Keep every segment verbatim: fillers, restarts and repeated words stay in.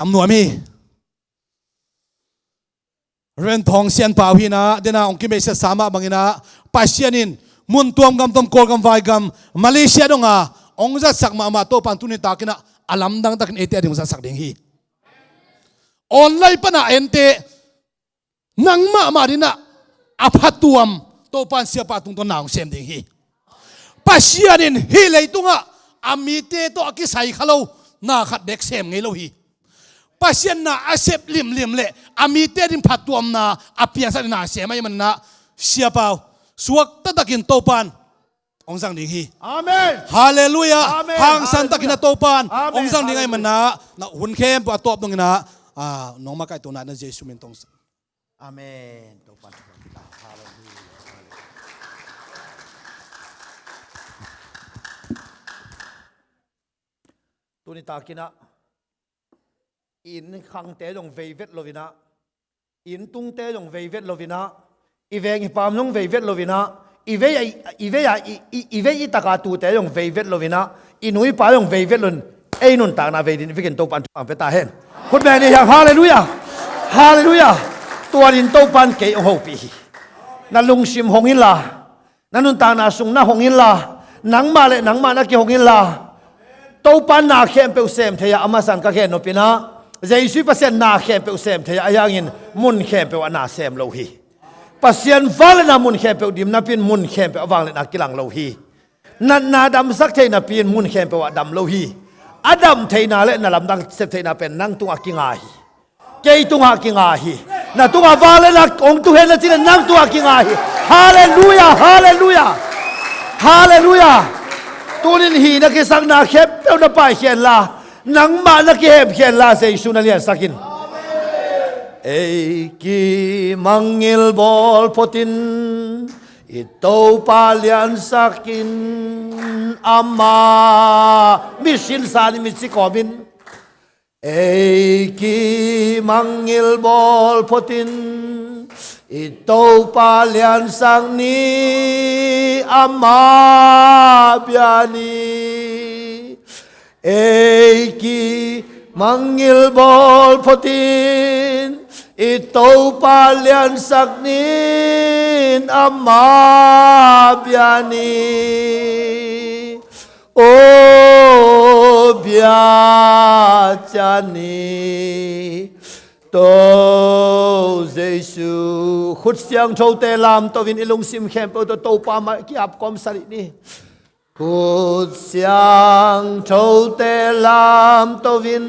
Am nuam hi. Ren Thawng Sian Pau hi inah, dena hong kimeisiatsa mah bang inah, Pasian in mun tuam gam tuam, Kawlgam, Vaigam, Malaysia dong a hong zatsak mahmah Topa'n tuni tak inah a lamdang takin eite a ding hong zatsak ding hi. Online pana ente, nangmah mah ding inah a phatuam Topa'n siapa tungtawn na hong sem ding hi. Pasian in hih leitungah a mite tawh a kisai kha lo na khat bek sem ngei lo hi. Pasian na a sep limlim le a mite ding phatuamna a piangsak ding na sem ahih manin ah, siapa aw, suak taktakin Topa'n hong zang ding hi. Amen. Halleluiah. Amen. Hangsan takin ah Topa'n hong zang ding ahih manin ah, na hun khempeuh a tawp dong inah, ah, nong makaihtuahna Jesu min tawh. Amen. Topa'n thupha pia ta. Halleluiah. Tuni tak inah inn khangte zong vei vet lo inah, inn tungte zong vei vet lo inah, i veng i paam zong vei vet lo inah, i vei a, i vei a, i, i, i vei i taka tute zong vei vet lo inah, i nu i pa zong vei vet lo in, ei nuntakna vei ding vekin Topa'n thupha pia ta hen. Khut beng ni hiang. Halleluiah. Halleluiah. Tua ding Topa'n kei hong hopih hi. Na lungsim hong inla, na nuntakna sung na hong inla, nangmah le nangmah na kihong inla, Topa'n na khempeuh sem thei a, a masa in ka gen nop inah, Jesu Pasian na khempeuh sem thei a, ahi hangin mun khempeuh ah na sem lo hi. Pasian vangliatna mun khempeuh dim napi in mun khempeuh ah vangliatna kilang lo hi. Natna damsak thei napi in mun khempeuh ah dam lo hi. A dam theihna le na lamdang sep theihna pen nang tungah kinga hi. Kei tungah kinga hi. Na tungah vangliatna hong tung hen na cih leh nang tungah kinga hi. Halleluiah, halleluiah, halleluiah. Tunin hih na kisakna khempeuh na paikhia inla, nangmah na kihemkhia inla, Jesu na liansak in. Ei kimangngilh bawl phot in, i Topa liansak in, ama, mi sinsa ni, mi ci kawm in. Ei kimangngilh bawl phot in, i Topa liansak ni, ama bia ni. Ei kimangngilh bawl phot in, i Topa liansak ni, ama bia ni. Aw bia ciat ni, To Jesu. Khut siangthote lamto in, i lungsim khempeuh tawh Topa mai kiap kawmsa dih ni. Khut siangthote lamto in,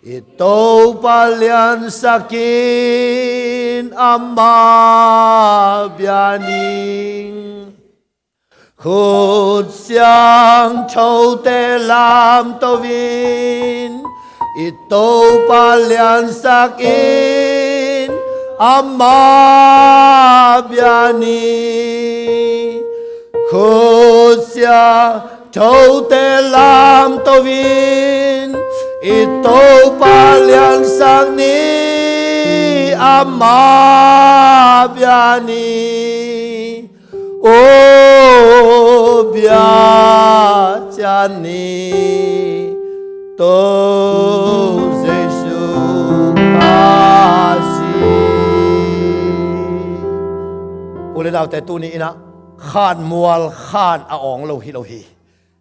i Topa liansak in, ama bia ni. Khut siangthote lamto in, i Topa liansak in, ama bia ni. Khut siangthote lamto in, i Topa liansak ni, ama bia ni. Aw bia ciat ni, To Jesu Khasi. U le naute, tuni in ah khanmual khan a awng lo hi lo hi.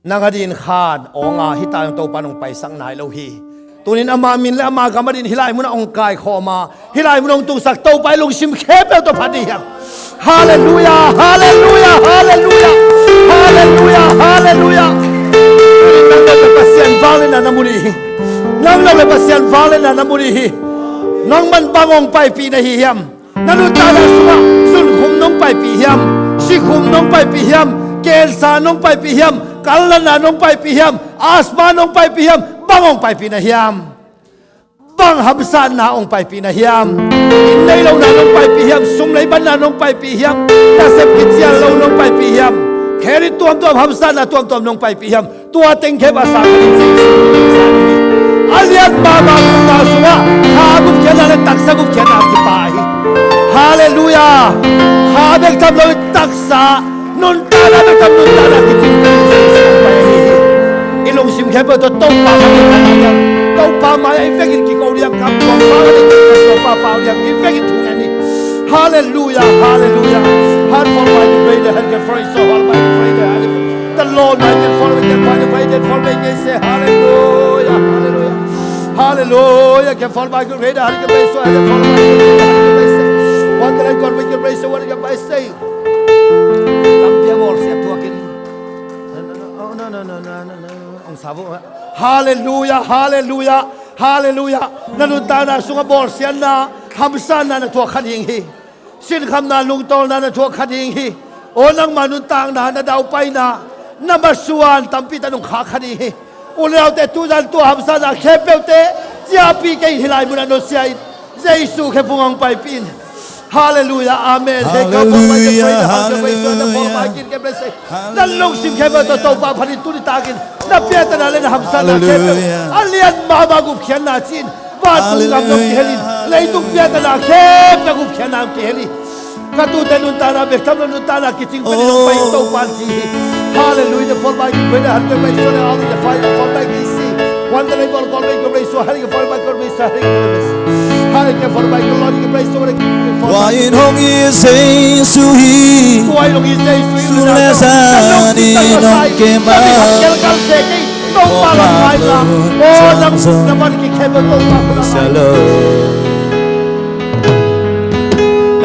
Nang a dingin khan awng a, hih tak in Topa in hong paisak nai lo hi. Tunin ama min le ama gam a dingin hih lai munah hong kaikhawm a, hih lai munah hong tungsak Topa i lungsim khempeuh tawh phat dih hiam. Halleluiah, halleluiah, halleluiah, halleluiah, halleluiah. Tunin nang nop le Pasian vangliatna na mu dih hi. Nang nop le Pasian vangliatna na mu dih hi. Nangman bang hong paipih na hi hiam? Na nuntakna sungah zunkhum nong paipih hiam? Sikhum nong paipih hiam? Cancer nong paipih hiam? Kalnatna nong paipih hiam? Asthma nong paipih hiam? Bang hong paipih na hiam? Bang hamsatna hong paipih na hiam? Inn nei lohna nong paipih hiam? Sum lei banna nong paipih hiam? Nasep kicial lo nong paipih hiam? Kherit tuamtuam, hamsatna tuamtuam nong paipih hiam? Tua teng khempeuh a sang khat in Jesu tungah sa ding hi. A lian mahmah nuntakna sungah kha gupkhiatna le taksa gupkhiatna kipah hi. Halleluiah. Kha bek tham lo in taksa, nuntakna bek tham, nuntakna kicing teng in Jesu tungah pai hi. I lungsim khempeuh tawh Topa kha bek tham hiam? Topa mai-ah i vekin kiko liang, kam Topa mai-ah i vekin, Topa pau liang i vekin thungen hi. Halleluia, halleluia. Han fall by the way, the han can praise the fall by the way, the han. The Lord might can follow, we can find a way, can follow, we can say, "Hallelujah, hallelujah, hallelujah." Can follow by the way, the han can praise the, can follow by the way, the han can praise the. One that I got, we can praise the, one can praise the. Lampi a bawlsia tuakin. No, no, no. Ong sa vo. Halleluia, halleluia, halleluia. Na nuntakna sungah bawlsiatna, hamsatna na thuak kha ding hi. Sinkhamna, lungtawlna na thuak kha ding hi. Aw, nangma nuntakna, na daupaina, na masuan tampi tak nong khak kha ding hi. U le naute, tuzan tua hamsatna khempeuhte ciahpih kei in, hih lai munah nusia in. Jesu khe phung hong paipih in. Halleluia, amen. Hei, ka pawlmai kei, halleluia, praise the, halleluia. Pawlmai kei, praise the. Hallelujah. Na lungsim khempeuh tawh Topa phat in, tuni takin na piatana le na hamsatna khempeuh, hallelujah, a lian mahmah gupkhiatna ci-in, vantung gam nong kihel in, hallelujah, leitung piatana khempeuh gupkhiatna nong kihel in. Ka tute nuntakna bek tham lo, nuntakna kicing pen in hong pai in Topa ci hi. Hallelujah. Fall by your grace, hallelujah, praise the Lord, hallelujah, fall by your grace. One that I call, call by your grace, so hallelujah, fall by your grace, hallelujah, fall by your grace. Hallelujah, fall by your Lord, your grace, so hallelujah, fall by your grace. Tua in hong it Jesu hi. Tua in hong it Jesu hi. Sun le zan in hong kem a. Topa lam ngai la. Aw, nang na van kikhel bek Topa lam ngai.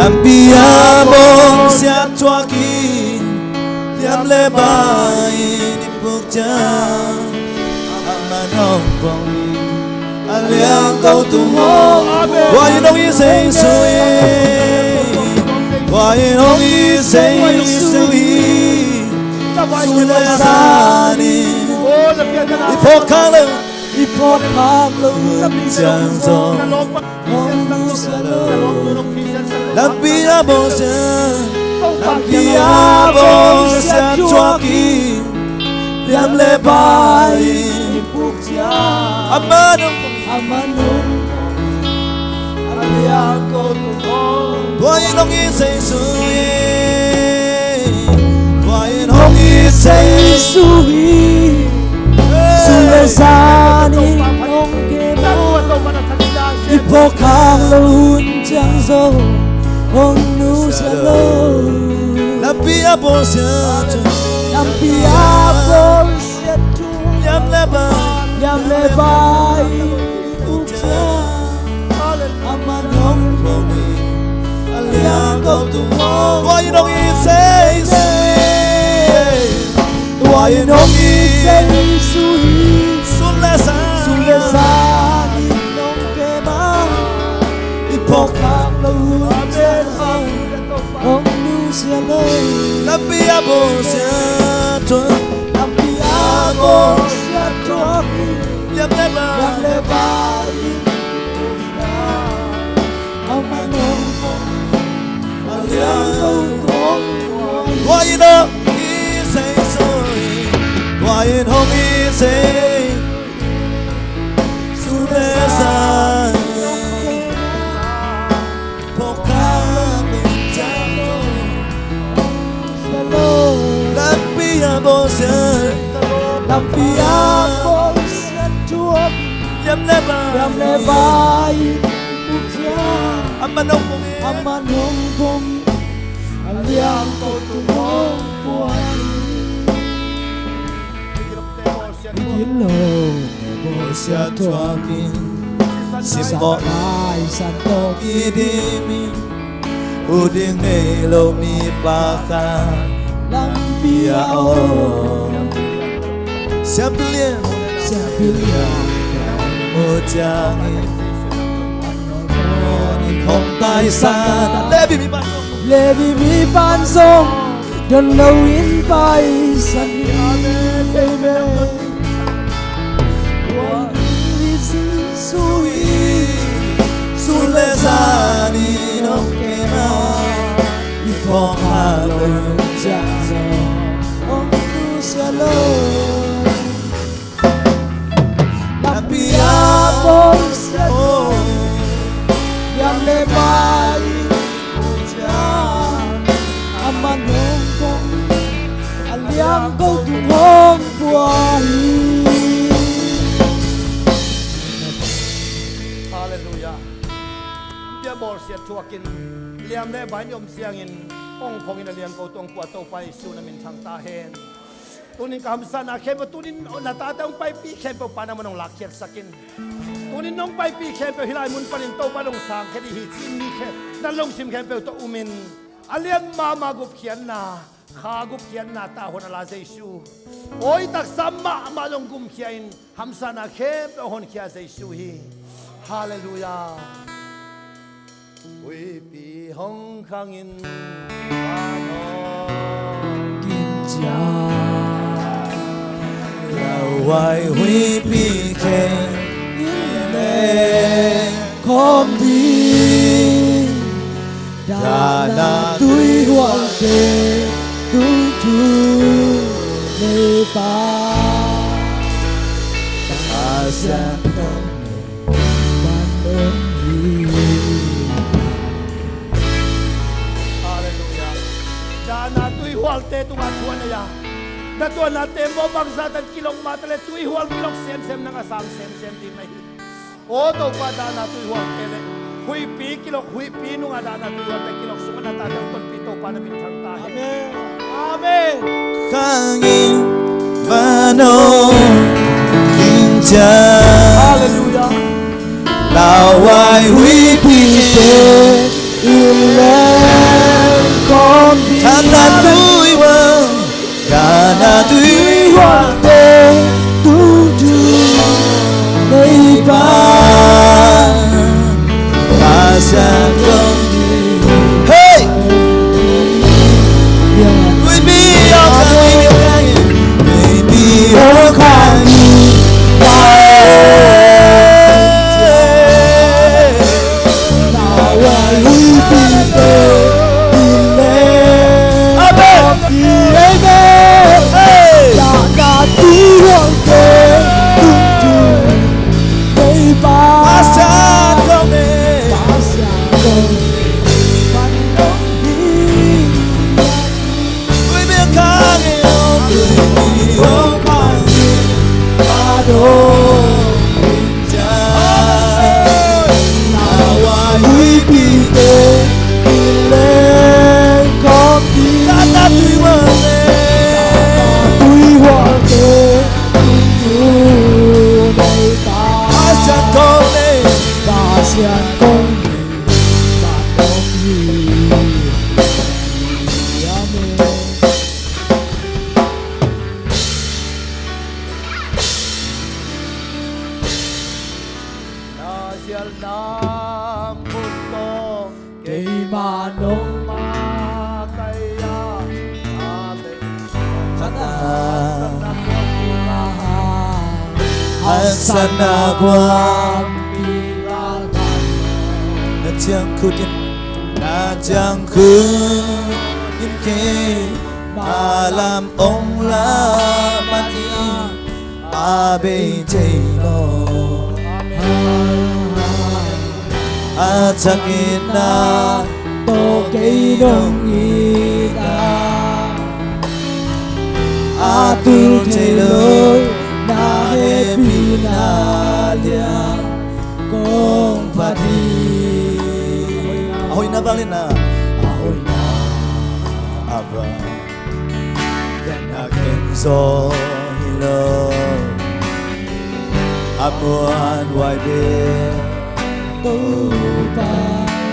Lampi a bawlsia tuak in, liam le bai in i puk ciang, amah nong pong in, a liang ko tung hong. Amen. Tua in hong it Jesu hi. Tua in hong it Jesu hi. Sun le zan in i phawk khak lo, i phawk khak lo ciang zong hong nusia lo. Lampi a bawlsia, lampi a bawlsia tuak in, liam le bai in i puk ciang, amah nong, amah nong, a liang ko tung hong. Tua in hong it Jesu hi. Tua in hong it Jesu hi. Sun le zan in hong kem a, i phawk khak loh hun ciang zong hong nusia lo. Lampi a bawlsia, lampi a bawlsia tuak, liam le bai, liam le bai. Amah nong pong in, a liang ko tung hong. Tua in hong it Jesu hi. Tua in hong it Jesu hi. Sun le zan, sun le zan in hong kem a, i phawk khak loh hun ciang zong hong nusia lo. Lampi a bawlsia tuak, lampi a bawlsia tuak in, liam le bai, liam le bai. Tua in hong it Jesu hi. Tua in hong it Jesu. Sun le zan, phawk khak loh hun ciang zong, lampi a bawlsia, lampi a bawlsia tuak, liam le bai, liam le bai, amah nong pong in, amah nong pong in, a liang ko tung hong pua hi. Gilo bawlsia tuak in, simmawh Maisan tawh kidim in, ut ding nei lo mipa khat lampi ah om. Siampi Lian, Siampi Lian, mu ciangin, in hong taisan. Levi mipa, Levi mipa zong dawn loin paisan hi. Amen. Amen. Tua in hong it Jesu hi. Sun le zan in hong kem a, i phawk khak loh hun ciang zong hong nusia lo. Lampi a bawlsia, liam le bai, amah nong pong in, a liang ko tung hong pua hi. Halleluiah. Bia bawlsiat thuakin liam le bai in om siangin hong phongin a liangko tungah Topa Jesu na min thang ta hen. Tunin ka hamsatna khempeuh, tunin na tate hong paipih khempeuh Pa nangman hong lakkhiatsakin. Tunin nong paipih khempeuh hih lai mun panin Topa nong sangkhia ding hi ci-in mi khe na lungsim khempeuh tawh umin a lian mahmah gupkhiatna, kha gupkhiatna tawh hong la Jesu. Awi taksa mahmah dong gumkhia in hamsatna khempeuh hong honkhia Jesu hi. Halleluiah. Huipi hong khangin vanong kincia, lauhuai huipi khen in leng khawm ding. Dahna tuihualte tung thu nei pa, Pasian tawh Halleluiah. Dahna tuihualte tungah thu a nei a, na tuahnate maw bangzah tan kilok mah ta leh tuihual kilok semsem, nang a sang semsem ding na hi. Aw Topa, dahna tuihualte le huipi kilok, huipi nungah dahna tuihualte kilok sungah na tate hong tonpih Topa na min thang ta hen. Amen. Amen. Khangin vanong kincia. Halleluiah. Lauhuai huipite in leng khawm ding. Dahna tuihual, dahna tuihualte tung thu nei pa, Pasian kong. Hey! Huipi hong khangin, huipi hong khangin, lauhuai huipite in leng. Amen. Amen. Hey! Dahna tuihualte tung thu nei pa, Pasian kong nei. Pasian kong nei. Huipi hong khangin, huipi hong khangin, vanong kincia. Lauhuai huipite in leng khawm ding. Dahna tuihualte, dahna tuihualte tung thu nei pa, Pasian kong nei. Pasian kong nei. Na sialna mun tawh keimah nong makaih a, a bei khat a, haksatna buang na ciang khut in, na ciang khut in keimah lam ong la man in, a bei thei lo. A thak itna tawh kei nong it a, a tul thei lo na hehpihna liang kong phat hi. A hoihna vangliatna, a hoihna a vangliatna khen zaw hi lo. A muanhuai pen Topa,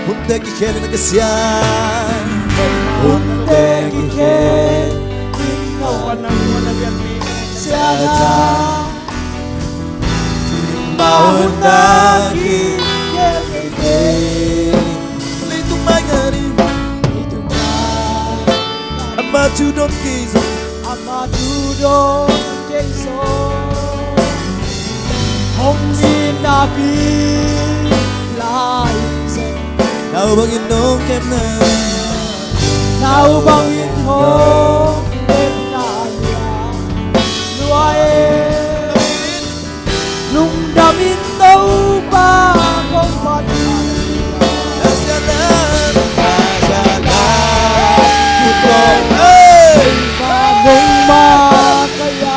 hunte kikhen in a kisiat, hunte kikhen in a kisiat a, mah hun a kikhen kei. Leitung mai ngat in, leitung mai, amah thu dong kei zong, amah thu dong kei zong, hong itna pi lai zong, nau bangin nong kepna, nau bangin hong kepna liang lua e. Lungdam in Topa kong phat hi. Hey! Nong makaih a,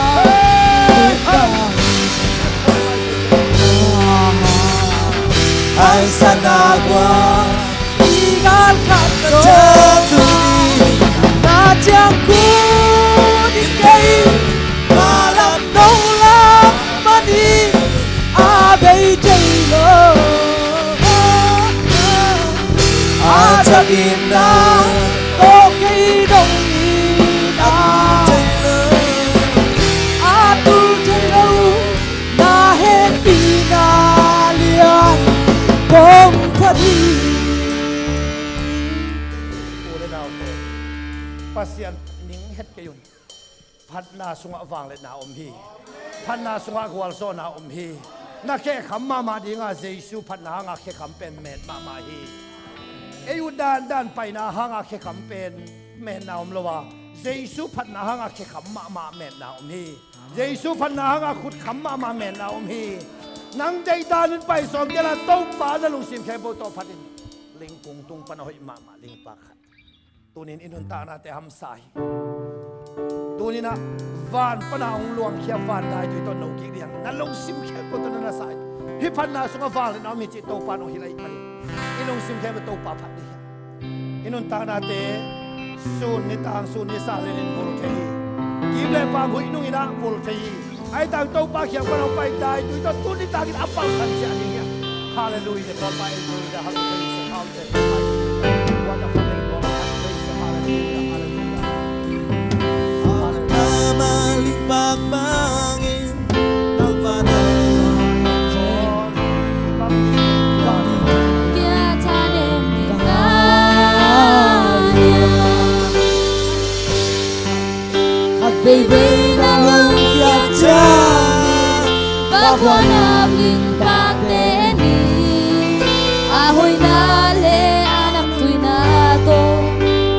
lungdam. Ai sana gua i gal khat na ciang tuni na ciang kuni kei malam nong lak mani a bei thei lo. A cak in na tawh kei dong in a tul thei lo. A tul thei lo. Na hehpihna lian kong phat hi. U le nau tawh Pasian ning het kei un. Phatna sungah vangliatna om hi. Phatna sungah gualzawhna om hi. Na khekham mahmah dinga Jesu phatna hanga khekham pen met mahmah hi. Ei uh dandan paina hanga khekham pen metna om lo a, Jesu phatna hanga khekham mahmah metna om hi. Jesu phatna hanga khutkham mahmah metna om hi. Nang deihdan in pai sawm kei la, Topa na lungsim khempeuh tawh phat in. Lingkung tung pan a hoih mahmah lingpa khat. Tunin i nuntaknate hamsa hi. Tuninah van pana hong luangkhia van daitui tawh no kik ding, na lungsim khempeuh tawh na na sa hi. Hih phatna sungah vangliatna om hi cih Topa in hong hilh ahih manin i lungsim khempeuh Topa phat ding hi. I nuntaknate sun nitang sun nisa lelin vul thei hi. Kim le pam huih nunginah vul thei hi. Ahi tang Topa kiang pan hong pai daitui tawh tuni takin a palsan ciah ding hi. Halleluiah. Topa in tuni dah halleluiah. What a family God. Hallelujah. Hallelujah. Hallelujah. Hallelujah. Khat veivei na lungkia ciangin, pakhuanap lingpakte ni. A hoihna le a namtuina tawh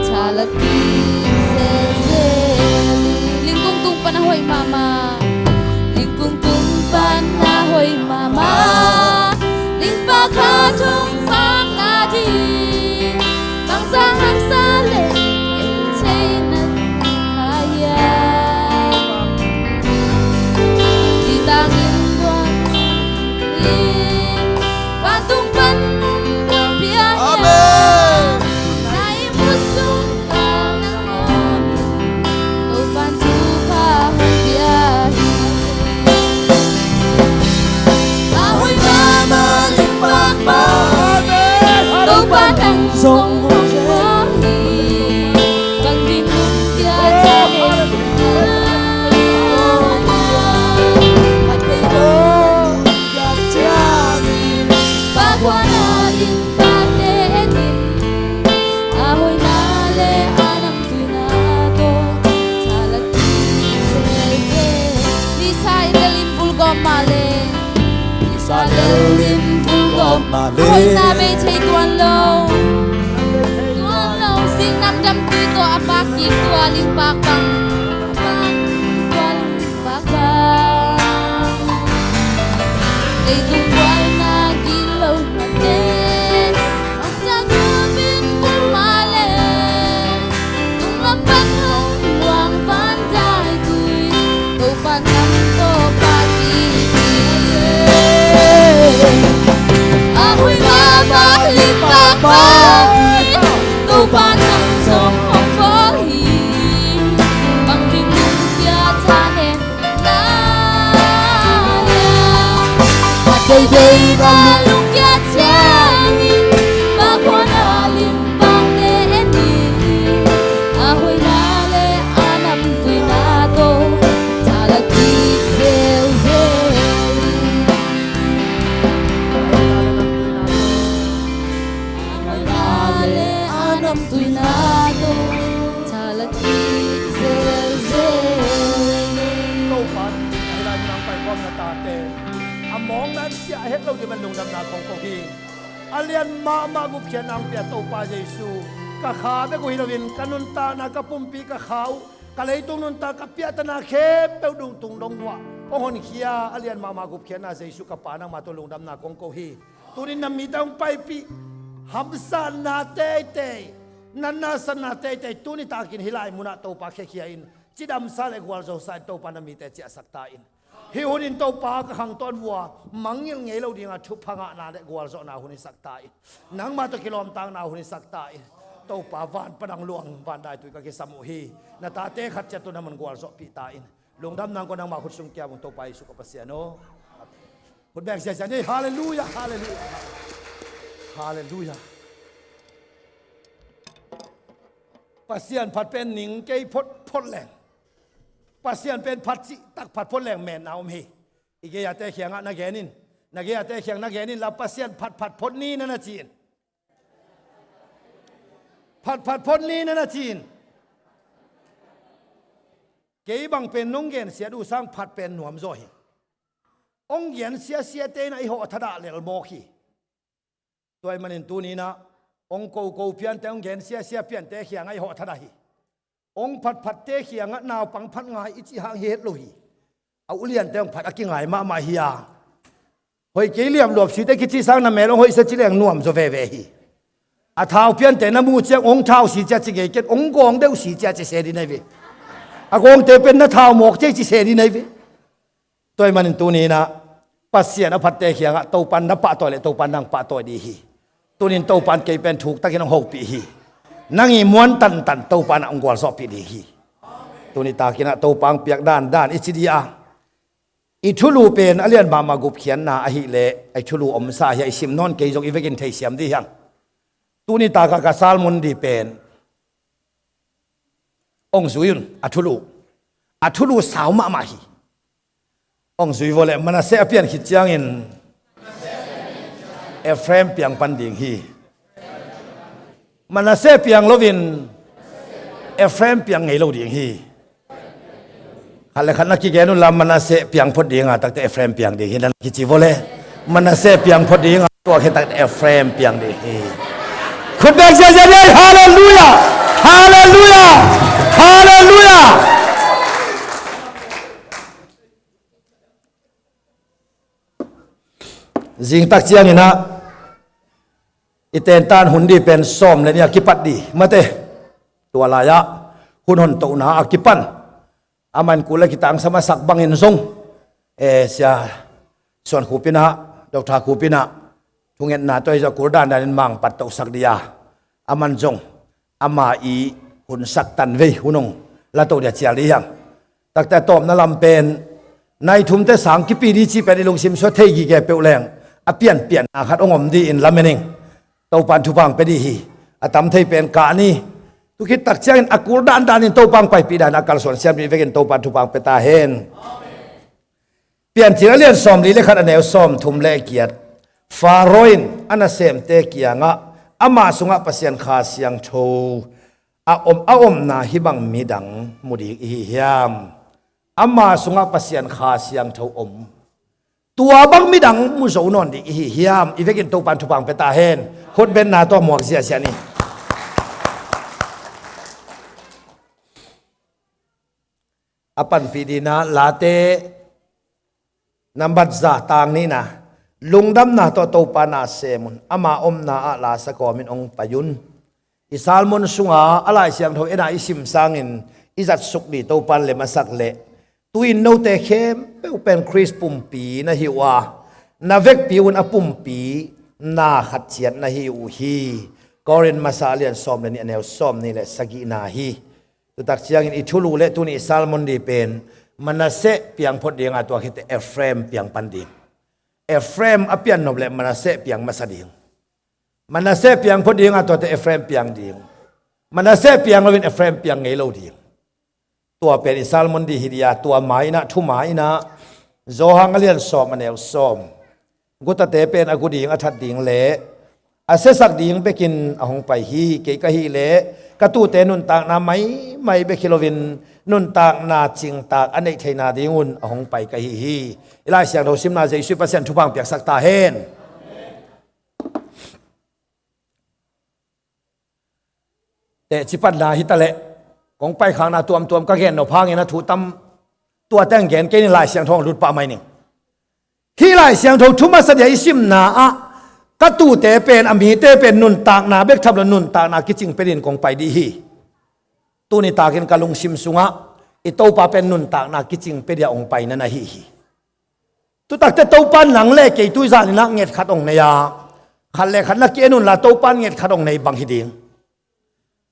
thalak kik zelzel. Lingkung tung pan a hoih mahmah. Lingkung tung pan a hoih mahmah. Lingpa khat hong pakna ding. Bangzah haksa le thei nan khaia. Nitang in guan in vantung pan hong pia hi. Amen. Na ihmut sung khak nangawn in Topa'n thupha hong pia hi. A hoih mahmah lingpakpak. Amen. Topa nang zong hong gual hi. Bang ding lungkia ciangin. Hallelujah. Hallelujah. Pakhuanap lingpakte ni. A hoihna le a namtuina tawh thalak kik zelzel. Nisa in lel in vul gawp mah leh. Nisa lel in vul gawp mah leh. A hoihna bei thei tuan lo. Tuan lo, zingnam dampi tawh a pak kik tua lingpak bang. Tua lingpak bang. Leitung buaina gilo mate. Ong sa gupin kumale. Tung lampan hong luang van daitui. Topa nang tawh paki. A hoih mahmah lingpakpak. Topa nang zong hong gual hi. Bang ding lungkia thanem. Khat veivei na lungkia ciangin, pakhuanap lingpakte ni. A hoihna le a namtuina tawh thalak kik zelzel. A hoihna le a namtuina tawh thalak kik zelzel. Topa in a hi lai mun a hong paikhawmna tate a mawkna ciah a het lo ding man lungdamna kong ko hi. A lian mahmah gupkhiatna hong pia Topa Jesu, ka kha bek uh hi loin ka nuntakna, ka pumpi, ka kha uh, ka leitung nuntak, ka piahtana khempeuh dungtung dong uh ah hong honkhia a lian mahmah gupkhiatna Jesu ka Pa nangmah tawh lungdamna kong ko hi. Tunin na mite hong paipih hamsatna teitei, natna satna teitei tuni takin hih lai munah Topa khekhia in, cidamsa le gualzosa in Topa na mite ciahsak ta in. Hih hunin Topa ka khangtawn vua, mangngilh ngei lo dinga thupha ngahna le gualzawhna hun hisak ta in. Nangmah tawh kilawmtatna hun hisak ta in. Topa van pan a luang vandaitui ka kisam uh hi. Na tate khat ciat tawh na mun gualzawhpih ta in. Lungdam nang ko nangmah khut sung kiam ung Topa Jesuh ka Pasian aw. Khut beng siasia ni. Halleluiah, halleluiah, halleluiah. Pasian phat pen ning kei phot phot leng. Pasian pen phat cih tak phat phot leng menna om hi. I gei-ate kiangah na gen in. Na gei-ate kiang na gen in la Pasian phat phat phot ni na na ci in. Phat phat phot ni na na ci in. Kei bang pen nong gensiat uh sang phat pen nuam zaw hi. Hong gensiasiate in a i hawh thadah lel mawk hi. Tua ahih manin tuni-in ah hong koko piante hong gensiasia piante kiangah i hawh thadah hi. Hong phatphatte kiangah naupang phat ngai i cih hang hi het lo hi. A uliante hong phat a kingai mahmah hi a. Hoih kei liamluap site kici sang na mel hong hoihsa ci leng nuam zaw veve hi. A thau piante na muh ciang hong thau si cia ci ngei ken hong gawng deuh si cia ci se ding na hi ve. A gawngte pen na thau mawk cia ci se ding na hi ve. Tua ahih manin tuni-in ah Pasian a phatte kiangah Topan na pahtawi le Topan nang pahtawi ding hi. Tunin Topan kei pen thuktakin hong hopih hi. Nang i muan tantan Topan ah hong gualzawhpih ding hi. Tuni takin ah Topa hong piak dandan i ci ding a, i thulu pen a lian mahmah gupkhiatna ahih leh a i thulu omsa hi a, i sim nawn kei zong i vekin theisiam ding hi hang. Tuni takah ka sermon ding pen hong zui un, a thulu. A thulu sau mahmah hi. Hong zui vua leh Manasseh a pian khit ciangin Ephraim piang pan ding hi. Manasseh piang loin Ephraim piang ngei lo ding hi. Khat le khat na kigen uh la Manasseh piang phot dinga takte Ephraim piang ding hi na kici vua leh Manasseh piang phot dinga tua khit takte Ephraim piang ding hi. Khut beng siasia ni. Halleluiah. Halleluiah. Halleluiah. Zingtak ciangin ah i tentan hun ding pen sawm le nih a kipat ding mate. Tua lai-ah hun hontohna a kipan a man kul a kitangsam a sak bangin zong e sia Suan Khup in ah, Doctor Khup in ah thungetna tawh hi zong kul dandanin mangpat tohsak ding a, a man zong ama i hunsak tanvei hun hong la to ding a cial ding hi hang. Takte a tawpna lam pen nai thumte sang kipi ding cih pen i lungsim sua thei gige peuh leng a pianpianna khat hong om dingin lamen ing. Topan thupha hong pia ding hi. A tam thei pen kah ni. Tu khit tak ciangin a kul dandanin Topa hong paipih dan a kalsuan siam ding vekin Topan thupha hong pia ta hen. Piancil a lian sawmli le khat a neu sawmthum le giat. Faro in a nasemte kiangah amah sungah Pasian Kha Siangtho a om, a omna hih bang midang mu ding i hi hiam? Amah sungah Pasian Kha Siangtho om. Tua bang midang mu zo nawn ding i hi hiam? I vekin Topan thupha hong pia ta hen. Khut benna tawh muak ziahziah ni. A panpih dingin ah Late nambat za tang nihna, lungdamna tawh Topa na sem un, ama omna ah lasa kawmin hong pai un. I sermon sunga a Lai Siangtho en a i sim sangin i zatsuk ding Topan lem a sak leh, tu-in note khempeuh pen Khrist pumpi na hi uh a, na vekpi un a pumpi na khat ciat na hi uh hi. Korin masa a lian sawm le nih a neu sawmnih le sagihna hi. Tutak ciangin i thulu le tuni i sermon ding pen Manasseh piang phot dinga tua khit teh Ephraim piang pan ding. Ephraim a pian nop le Manasseh piang masa ding. Manasseh piang phot dinga tua teh Ephraim piang ding. Manasseh piang loin Ephraim piang ngei lo ding. Tua pen i sermon ding hi ding a, tua ma-in ah, thu ma-in ah Johan a lian sawm a neu sawm. Gutate pen a gu ding a that ding le a siasak ding bekin a hong pai hi. Kei ka hih leh ka tuute nuntakna maimai bek hi loin nuntakna cingtak a neih theihna dingun a hong pai ka hi hi. I Lai Siangtho simna Jesuh Pasian thupha hong piaksak ta hen. Teci panna hi ta leh kong paikhakna tuamtuam ka gen nop hangin a thu tam tua teng gen kei ni, Lai Siangtho hong lut pah mai ning. Hih Lai Siangtho thu masa dia i simna ah ka tuute pen a mite pen nuntakna bek tham lo nuntakna kicing pia dingin kong pai ding hi. Tuni takin ka lungsim sungah i Topa pen nuntakna kicing pia dia hong paina na hi hi. Tutakte Topa nang le kei tui zaninah nget khat ong nei a, khat le khat na ki-en unla Topa nget khat ong nei bang hi ding.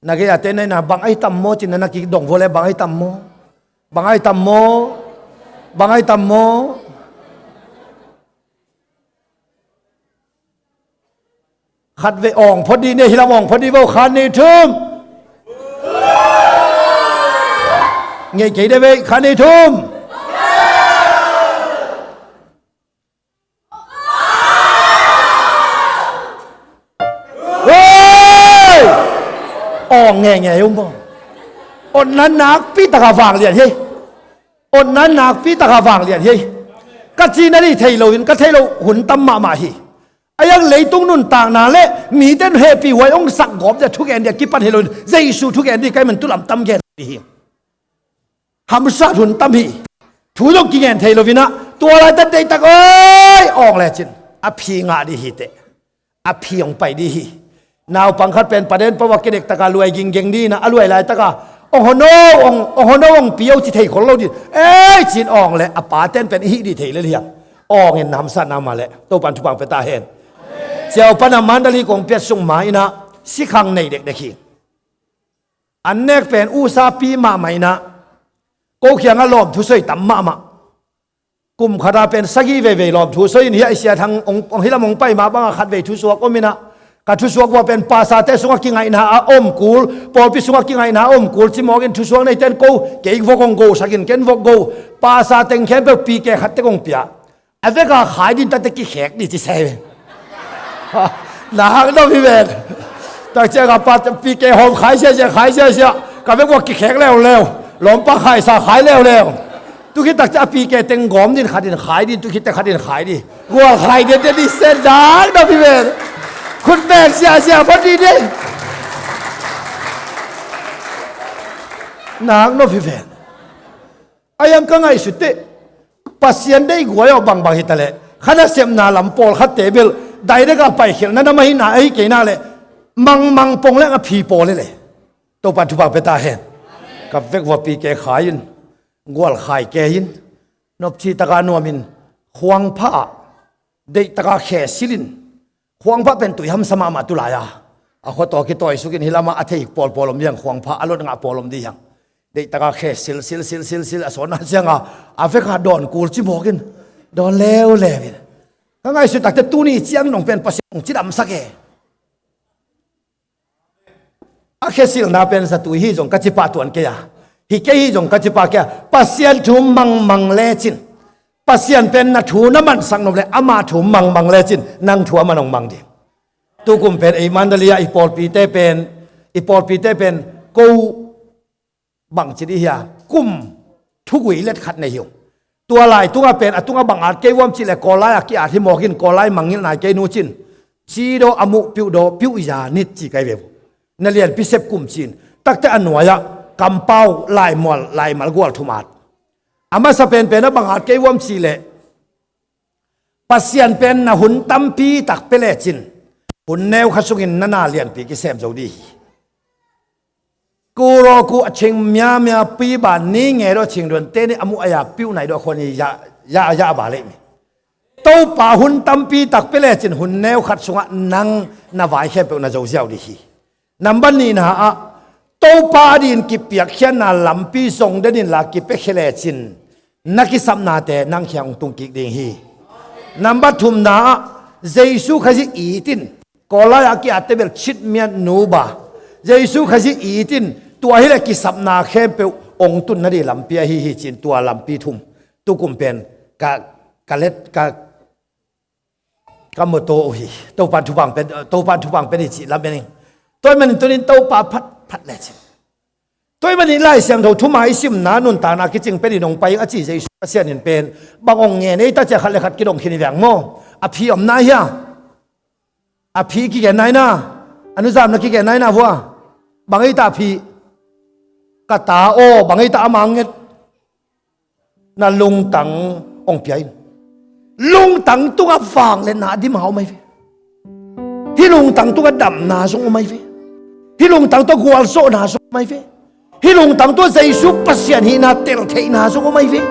Na gei-a te na ina bang ahi tam maw cin na na kidong vua le bang ahi tam maw? Bang ahi tam maw? Bang ahi tam maw? Khat vei awng phot dih ni, hilam awng phot dih vo, khat nih thum. Ngei kei de vei, khat nih thum. Hei! Awng ngenge um maw? Otna nakpi taka vang lian hi. Otna nakpi taka vang lian hi. Ka cina dih thei loin ka thei lo hun tam mahmah hi. A iang leitung nuntakna le mite hehpih huai ong sak gawp dia thugen dia kipan hi loin Jesu thugen dih kai man tulam tam gen dih hi. Hamsat hun tam hi. Thu zong kingen thei lovinah tua laitak deihtak oi awng lecin a phi ngah dih hi teh. A phi ong pai dih hi. Naupang khat pen paden pawh a kidek taka luai ginggeng dih inah a luai laitaka ong hono ong, ong hono ong pio ci thei khol lo dih. Ei cin awng le a paten pen i hih dih thei lel hiam? Awngin na hamsatna mah le Topan thupang pia ta hen. Ciau pana mandali kong piat sung ma inah sikhang nei dekdek hi. An nek pen usapi mahmah inah ko kiangah lawm thusoi tam mahmah. Kum khata pen sagih veivei lawm thusoi in hiah i sia thang ong, ong hilam ong pai mah bangah khat vei thusuak om inah ka thusuak vua pen pasate sungah kingaihna a om kul, pawlpi sungah kingaihna a om kul cimawkin thusuak neiten ko kei vok ong gosakin ken vok go. Pasa teng khempeuh pike khat tek ong pia. A veka khai din tate kikhek dih ci sai ve. Na hak dom hi ven. Takciang a pa pike hawm khai siasia khai siasia ka vek vua kikhek leuleu. Lawmpa khaisa khai leuleu. Tukhit takciang a pike teng gawm din khat in khai din tukhit teng khat in khai dih. Gual khai dende dih sen na hak dom hi ven. Khut vek siasia phot dih dih. Na hak dom hi ven. A iang ka ngaihsut teh Pasian deih guai aw bangbang hitaleh kha nasepna lam pawlkhatte bel daideka paikhialhna na mah hina ahi kei nak leh mangmang pong leng a phi pawl hi leh Topan thupha pia ta hen. Ka vek vua pike khai in gual khai ke in nopci taka nuamin khuangpha ah deihtaka khe silin khuangpha pen tui hamsa mahmah tulai a a khuataw kitawi sukin hi lamah a thei pawlpawl om dihang khuangpha a lot ngah pawl om dihang deihtaka khe sil sil sil sil sil a sawnna cianga a veka dawn kul cimawkin dawn leuleu in ka ngaihsut takte tuni ciang nong pen Pasian hong cidamsak e. A khesilna pen zatui hi zong ka cipah tuan kei a hi kei hi zong ka cipah kei a Pasian thu mangmang lecin Pasian pen na thu na mansak nop le ama thu mangmang lecin nang thu a man hong mang ding. Tukum pen ei Mandalay ah i pawlpite pen i pawlpite pen ko bangci dih hia kum thugui let khat nei hi uh. Tua lai tungah pen a tungah bang at kei vuam cih le kawlai a ki-at hi mawkin kawlai mangngilh nai kei nu cin cidaw a muh piuhdaw piuh ya nit ci kai ve uh. Na lianpi sep kum cin takte a nuai-ah kampau laimual laimal gual thum at a masa penpen a bang at kei vuam cih le Pasian pen na hun tampi tak pia lecin hun neu kha sungin na na lianpi kisem zo dih hi. Kuro ku a ching miamia pi ba ni nge daw ching duan te ni a mu a ya piu nai daw khon hi ya ya ya ba leh mi. Topa hun tampi tak pia lecin hun neu khat sungah nang na vai khempeuh na zo ziau dih hi. Nambat nihna ah Topa adin kipiakkhiatna lampi zong denin la kipiakhia lecin na kisapnate nang khiang hong tungkik ding hi. Nambat thumna ah Jesu Khazih itin kawlai a ki-atte bel chit miat nuba Jesu Khazih itin tua hileh kisapna khempeuh hong tunna dih lampi ahi hi cin tua lampi thum tukum pen ka ka let ka ka moto uh hi. Topan thupang pen Topan thupang pen hi cih lam en ing. Tua ahih manin tunin Topa phat phat lecin tua ahih manin Lai Siangtho thuma i simna nuntakna kicing pen in hong pai ing a ci Jesu Pasian in pen bang hong ngen ei ta cia khat le khat kidong khin hi veng maw? A phi om nai hia? A phi kigen nai na a nuzam na kigen nai na vua bang ei ta a phi ka ta aw bang ei ta a mang nget na lungtang hong pia in. Lungtang tungah vangliatna a dim hau mai ve. Hih lungtang tungah damna zong om mai ve. Hih lungtang tungah gualzawhna zong om mai ve. Hih lungtang tungah Jesu Pasian hihna teltheihna zong om mai ve.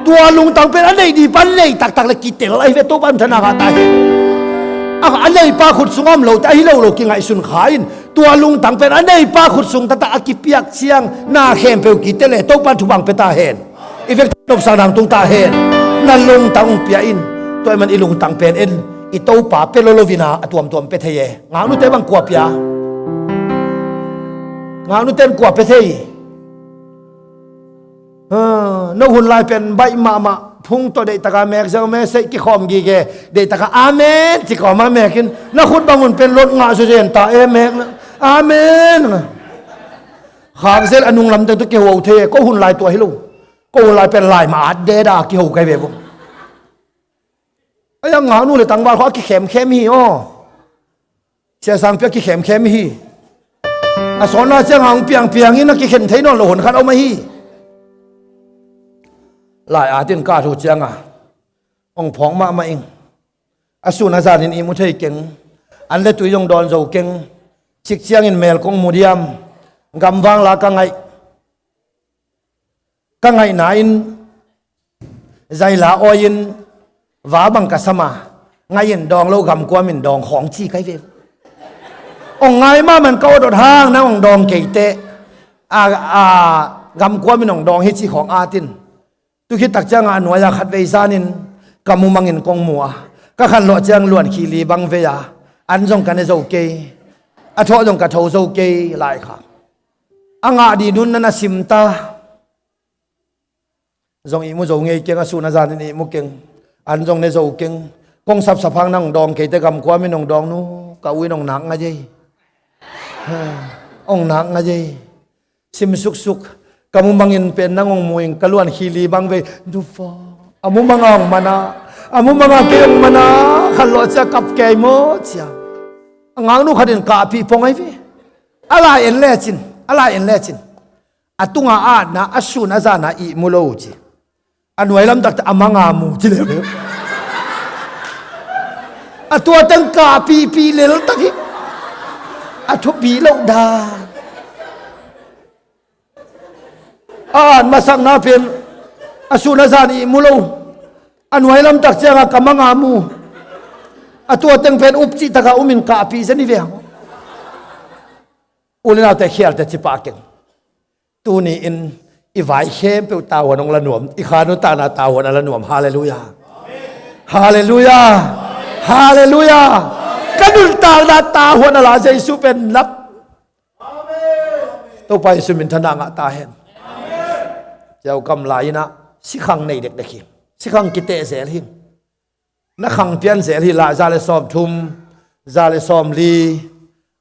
Tua lungtang pen a nei ding pa nei taktak le kitel ahi ve, Topa in thana ngah ta hen. A, a neipa khut sungah om lote ahi lo lo kingaihsun kha in. Tua lungtang pen a neipa khut sung taktak a kipiak ciang na khempeuh kitel le Topa in thupha pia ta hen. I vekpi nopsakna tung ta hen. Na lungtang hong pia in. Tua ahih man i lungtang pen en, i Topa pia lo lo-in a tuamtuam pia thei e. Ngaknute bang kua pia? Ngaknute in kua pia thei? Ah, no hun lai pen baih mahmah, phung tawh deihtak a mek ziau, message kikhawm gige, deihtak a amen ci khawm a mek in, na khut bang hun pen lot ngah zawzen ta e, mek na amen. Khak zel a nung lam teng tawh kiho thei e, ko hun lai tua hi lo. Ko hun lai pen lai mah at deda kiho kai ve vo. Ai, a ngaknu le tangval khawng a kikhemkhem hi aw. Sia Sangpi a kikhemkhem hi. A sawtna ciang hong piangpiang in a kikhen thei nawn lo hun khat a om ahi. Lai at in ka thu ciang a, hong phawk mahmah ing. A sun a zan in ihmu thei keng. An le tui zong dawn zo keng. Cik ciangin mel kong mu diam. Gamvang la ka ngaih. Ka ngaihna in zaila awi in va bang ka sam a, ngaih in dawng lo, gamkuam in dawng khawng ci kai ve. Hong ngai mahmah in ka awt awt hang nang hong dawng kei teh, a, a, gamkuam in hong dawng hi ci khawng at in. Tu khit tak ciang a nuai a khatvei zan in ka mumang in kong mu a, ka khanlawh ciang luan khih li bang vei a, an zong ka ne zo kei, a thawh zong ka tho zo kei lai kha. A ngah ding hun na na sim ta. Zong ihmu zo ngei keng, a sun a zan in ihmu keng. An zong ne zo keng. Kong sapsap hang nang dawng kei teh gamkuam in hong dawng nu, ka u in hong nak ngai ei. Hong nak ngai ei. Sim suksuk. Ka mumang in pen nang hong mu ing, ka luan khih li bang vei. Dufa. A mumang a hong man a. A mumang a kei hong man a. Khanlawh ciang kap kei maw cia. A ngaknu khat in kahpih pong ahi ve. A lai en lecin. A lai en lecin. A tunga a atna, a sun a zan a ihmu lo ci. A nuai lam tak teh a manga mu ci leuleu. A tua teng kahpihpih lel tak hi. A thupi lo dan. A at masakna pen a sun a zan ihmu lo. A nuai lam tak ciang a ka manga mu. A tua teng pen up cih tak a um in kahpih zen hi ve hang. U le naute, khialte, ci pah keng. Tuni in i vai khempeuh tavuan hong la nuam, i kha nuntakna tavuan a la nuam. Halleluiah. Halleluiah. Halleluiah. Ka nuntakna tavuan a la Jesu pen nap. Topa Jesu min thana ngah ta hen. Ciau kam lai in ah sikhang nei dekdek hi. Sikhang kiteh zel hi. Na khang pian zel hi lai, za le sawm thum, za le sawm li,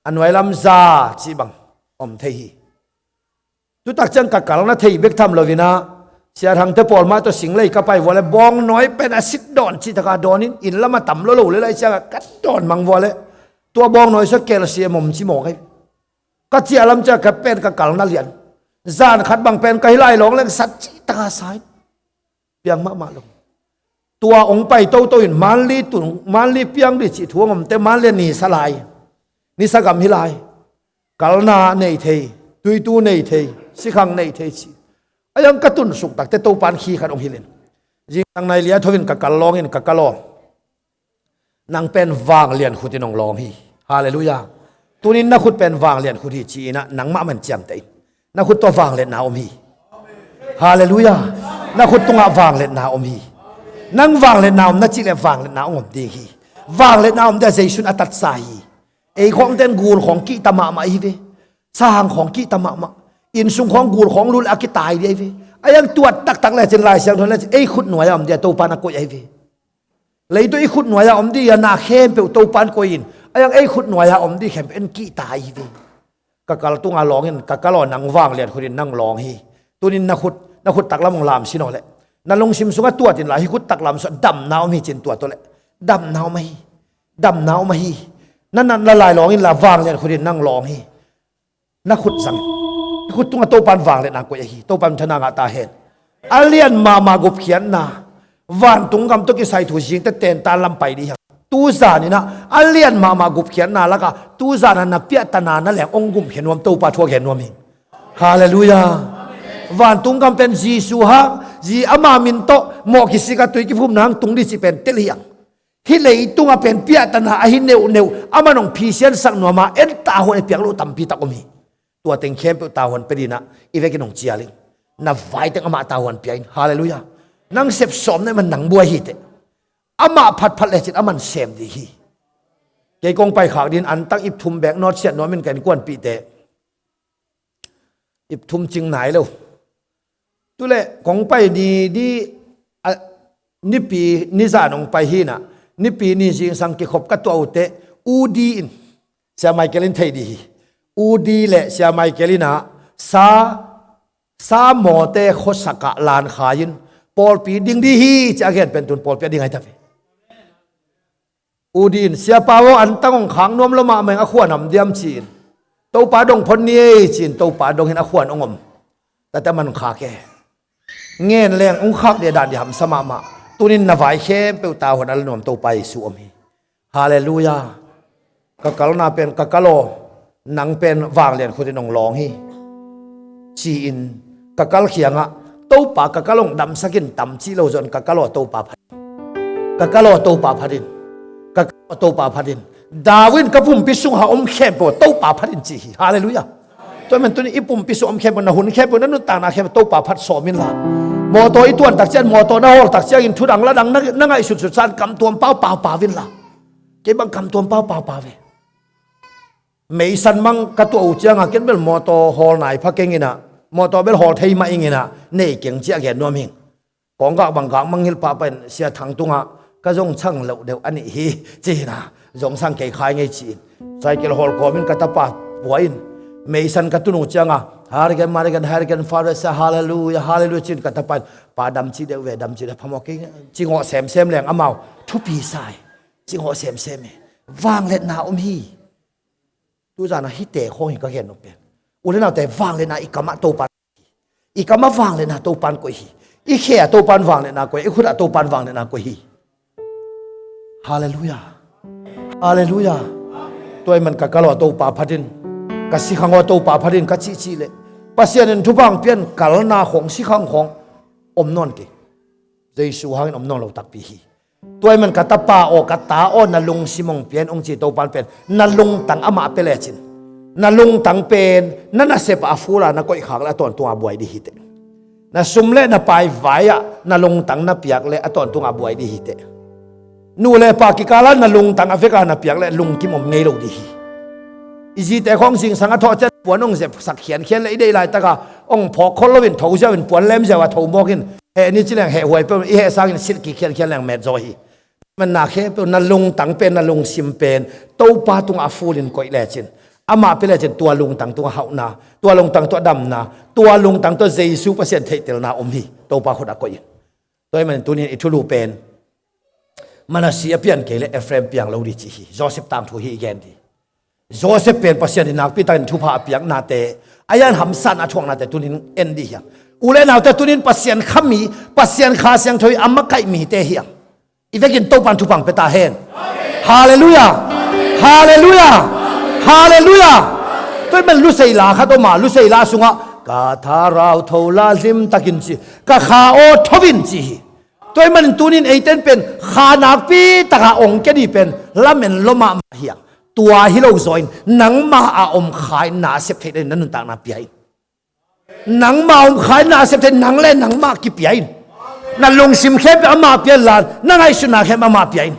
a nuai lam za cih bang om thei hi. Tutak ciang ka kal na thei bek tham lo in ah, Sia Thangte pawl mah tawh Singlei ka pai vua le, bawngnawi pen a sit dawn cih tak a dawn in, inn lam a tam lo lo le lai ciang a ka dawn mang vua le, tua bawngnawi sua calcium om ci mawk hi. Ka ciah lam ciang ka pen ka kal na lian. Zan khat bang pen ka hi lai lawng leng sat cih tak a sa hi. Piang mahmah lo. Tua hong pai toto in Manli tun, Manli piang dih cih thu hong om teh, Manli a nisa lai, nisa gam hi lai. Kalna nei thei, tuitu nei thei, sikhang nei thei ci. A yang ka tun suk tak teh Topa in khi khat hong hilh in, zingtang nai li a tho in ka kal lawng in, ka kal aw. Nang pen vanglian khut in hong lawng hi. Halleluiah. Tunin na khut pen vanglian khut hi ci in ah nangmah man ciamteh in. Na khut tawh vangliatna om hi. Halleluiah. Na khut tungah vangliatna om hi. Nang vangliatna om na cih leh vangliatna hong om ding hi. Vangliatna om ding a Jesu in a tatsa hi. Ei khawngte in gul khawng kihta mahmah hi ve. Sang khawng kihta mahmah. Inn sung khawng gul khawng lut a kitai ding hi ve. A yang tuat taktak lecin, Lai Siangtho lecin ei khut nuai-ah om ding a Topa in a koih ahi ve. Leitung i khut nuai-ah om ding a na khempeuh Topa in koih in, a yang ei khut nuai-ah om ding khempeuh en kihta hi ve. Ka kal tungah lawng in, ka kal aw, nang vanglian khut in nang lawng hi. Tunin na khut, na khut taklam hong lam sin aw leh, na lungsim sungah tuat in la, hih khut taklam sungah damna om hi ci-in tuat aw leh, damna om ahi. Damna om ahi. Na natna lai lawng in la, vanglian khut in nang lawng hi. Na khut zang. I khut tungah Topa in vangliatna koih ahi. Topa in thana ngah ta hen. A lian mahmah gupkhiatna, vantung gam tawh kisai thu zingte tentan lam pai dih hi hang. Tuzan in ah a lian mahmah gupkhiatna lakah tuzan ah na piahtana na leng hong gumkhia nuam Topa thu a gen nuam hi. Halleluiah. Vantung gam pen Jesu hang, Zi ama min tawh mawh kisik a tui kiphum nang tung dih cih pen tel hiang. Hih leitungah pen piahtana ahi neuhneuh, aman hong phisiansak nuam a, en tahuan i piak loh tampi tak om hi. Tua teng khempeuh tahuan pia dinah i vekin hong cial ing. Na vai teng amah tahuan pia in. Halleluiah. Nang sep sawm na i man nang buai hi teh. Amah phatphat lecin aman sem dih hi. Kei kong pai khak din antang ip thum bek nawt siat nuam in ka innkuanpihte. Ip thum cing nai lo. Tuleh kong pai ni di, a, nipi ni zan hong pai hinah, nipi ni zingsang kikhop ka tuah uh teh, udi in, Sia Michael in thei dih hi. Udi le Sia Michael inah sa, sa mawte khuasakah lankhai in pawlpi ding dih hi, ci a gen pen tun pawlpi a ding ahi ta ve. Udi in, Siapa aw, antang hong khak nuam lo mahmah ing, a khuan om diam ci-in. Topa dong phot ni ei ci-in, Topa dong in a khuan hong om. Tate man khak e. Ngen leng hong khak dih dan dih hamsa mahmah. Tunin na vai khempeuh tahuan a la nuam Topa Jesu om hi. Halleluiah. Ka kalna pen ka kal aw, nang pen vanglian khutin hong lawng hi, ci-in ka kal khiangah, Topa ka kal hong damsak in tam cih lo zon, ka kal aw Topa phat in. Ka kal aw Topa phat in. Ka kal aw Topa phat in. David, ka pumpi sungah om khempeuh Topa phat in ci hi. Halleluiah. Tua man tunin i pumpi sung om khempeuh, na hun khempeuh, na nuntakna khempeuh Topa phat sawm inla. Mawtaw i tuan tak ciang, mawtaw na hawl tak ciangin thudang ladang na, na ngaihsutsut san kamtuam paupau pau inla. Kei bang kamtuam paupau pau ve. Meisan mang ka tuah uh ciangah ken bel mawtaw hawl nai pha keng inah, mawtaw bel hawl thei mah ing inah, nei keng ci a gen nuam hing. Kong gak bang gak mangngilh pahpah in Sia Thang tungah ka zong chang loh deuh a nih hi, ci-in ah, zong sang kei khai ngei ci-in. Cycle hawl kawmin ka tapa buai in, meisan ka tun uh ciangah, Harigan, Marigan, Harigan, Father, Sia, Hallelujah, Hallelujah, ci-in ka tapa in, Pa, dam ci deuh ve, dam ci deuh, phamawh kei, ci ngawh semsem leng amau thupi sa hi. Ci ngawh semsem hi. Vangliatna om hi. Tuzan a hihte khawng hi ka gen nop pen. U le naute, vangliatna i kamah Topan, i kamah vangliatna Topan koih hi. I khe ah Topan vangliatna koih, i khut ah Topan vangliatna koih hi. Halleluiah. Halleluiah. Tua ahih man ka kal aw Topa phat in, ka sikhang aw Topa phat in ka cihcih leh, Pasian in thupha hong pia in kalna khawng, sikhang khawng om nawn kei. Jesu hangin om nawn lo takpi hi. Tua ahih man ka tapa aw, ka ta aw, na lungsim hong pia in hong ci Topan pen, na lungtang amah pia lecin, na lungtang pen na nasep ah a ful a na koihkhak leh a tawntung a buai dih hi teh. Na sum le na pai vai ah na lungtang na piak leh a tawntung a buai dih hi teh. Nu le pa kikal ah na lungtang a vek a na piak leh lungkim om ngei lo dih hi. I zite khawng zingsang a thawh ciang puan hong zepsak khiankhian leh i deih laitak a hong phawk khol loin tho ziau in, puan lem ziau a tho mawk in, heh ni ci leng heh huai peuh, i heh sangin silh kik khiankhian leng met zaw hi. Manna khempeuh na lungtang pen, na lungsim pen Topa tungah a ful in koih lecin, amah pia lecin, tua lungtang tungah hauhna, tua lungtang tungah damna, tua lungtang tungah Jesu Pasian theihtelna om hi. Topa khut ah koih in. Tua ahih manin tunin i thulu pen Manasseh a pian kei leh Ephraim piang lo dih ci hi. Joseph tangthu hi i gen dih. Joseph pen Pasian in nakpi takin thupha a piaknate, a yan hamsatna a thuaknate tunin en dih hiam? U le naute, tunin Pasian kha mi, Pasian Kha Siangtho i a makaih mite hiam? I vekin Topan thupha hong pia ta hen. Halleluiah. Halleluiah. Halleluiah. Tua ahih man Lusei la khat om a, Lusei la sungah, ka tharau tho la lim takin ci, ka kha aw tho in ci hi. Tua ahih manin tunin eiten pen kha nakpi taka ong kia dih pen lamen lua mahmah hiang. Tua hi lo zaw in nangmah a om kha in na a sep theih dan in na nuntakna pia in. Nangmah a om kha in na a sep theih, nang le nangmah kipia in. Na lungsim khempeuh amah pia in la, na ngaihsutna khempeuh amah pia in.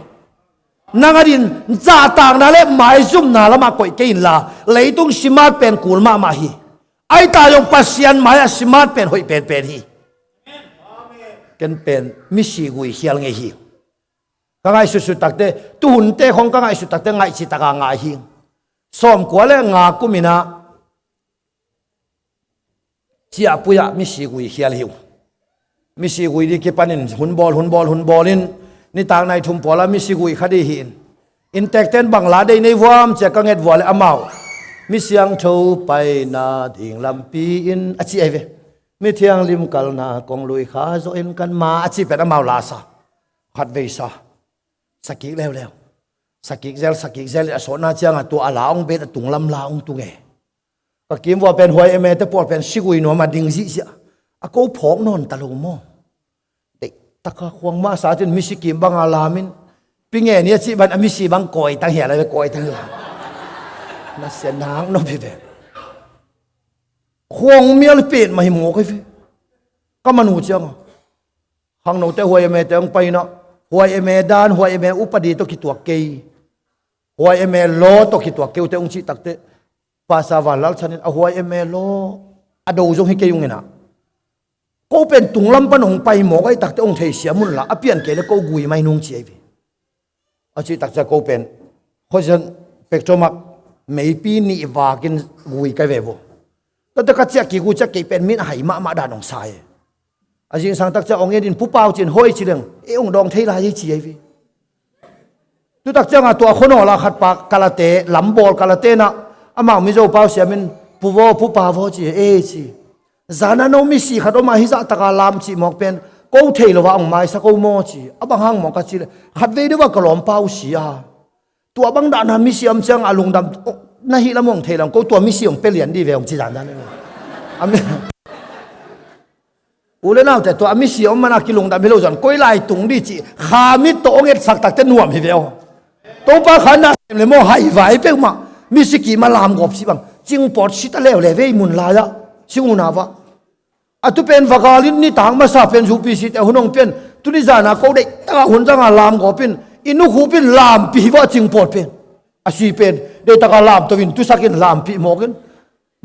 Nang a din zahtakna le maizumna lamah koih kei inla, leitung simat pen kul mahmah hi. Ahi ta zong Pasian mai-ah simat pen hoih penpen hi. Ken pen misi gui khial ngei hi. Ka ngaihsutsut takte, tuhunte khawng ka ngaihsut takte ngaihci taka ngai hi. Sawmkua le nga kum inah ciahpui ah misi gui khial hi uh. Misi gui dih kipanin hun bawl, hun bawl, hun bawl in nitak nai thum pawl ah misi gui kha dih hi in. Inntekten bang la dei nei vuam ci-a ka nget vua le amau, mi siangtho paina ding lampi in a ci ahi ve. Mi thianglim kalna kong lui kha zawh in kan ma a ci pen amau la sa. Khatvei sa. Sakik leuleu. Sakik zel, sakik zel in a sawtna ciangah tua a la hong bet a tunglam la hong tung e. Ka kimvua pen huai M A te pawl pen sigui nuam a ding zihziah. A ko phawk nawn ta lo maw? Taka khuang mah sa cin misi kim banga lamin, pi nge ni a cih ban a misi bang kawi tang hia lai ve, kawi tang hia. Na sia nang no pi ve. Khuang mial pen mah hi mawk hi ve. Ka manu cianga khangnote huai eme te hong paina, huai eme dan, huai eme upadi tawh kituak kei, huai eme law tawh kituak kei uh te hong cih takte, Pasa Vanlal Chan in a huai eme law a do zong hi kei ung inah, ko pen tunglam pan hong pai mawk ahi takte hong theisiam unla a pian kei le ko gui mai nung ci ahi ve. A cih takcia ko pen khuazian pekcawmak meipi nih vakin gui kai ve vo. Tate ka ciah kik uh ciah kei pen min a hai mahmah dan hong sa e. A zingsang takcia hong en in pupau cin hawi ci leng e hong dawng thei lai hi ci ahi ve. Tu takcianga tua khuanawla khat pa kalate lambawl kalate nah amau mizo pau siamin puvaw pupa vaw ci e ci. Zana no misi khat oma hizah taka lam cih mawk pen ko thei lo a hong maisa ko maw ci a bang hang mawk a ci le khat vei deuh a ka lawmpa uh si a. Tua bang dahna misi om cianga a lungdam na hih lam hong thei lam ko tua misi hong pia lian dih ve hong ci zandan. U le naute tua a misi om mana kilungdam hi lo zan koi lai tung dih cih kha mit tawh hong etsak takte nuam hi ve aw. Topa khan na sem le maw hai vai peuhmah misi kima lam gawp si bang cingpawt si ta leuleu vei mun lai-ah si unau ah. A tu pen vagalin nitak masa pen U P C te hun hong pian tuni zana ko deihtaka hun zanga lam gawpin i nukhup in lampi hi vah cingpawt pen a si pen deihtaka lamto in tusakin lampi mawkin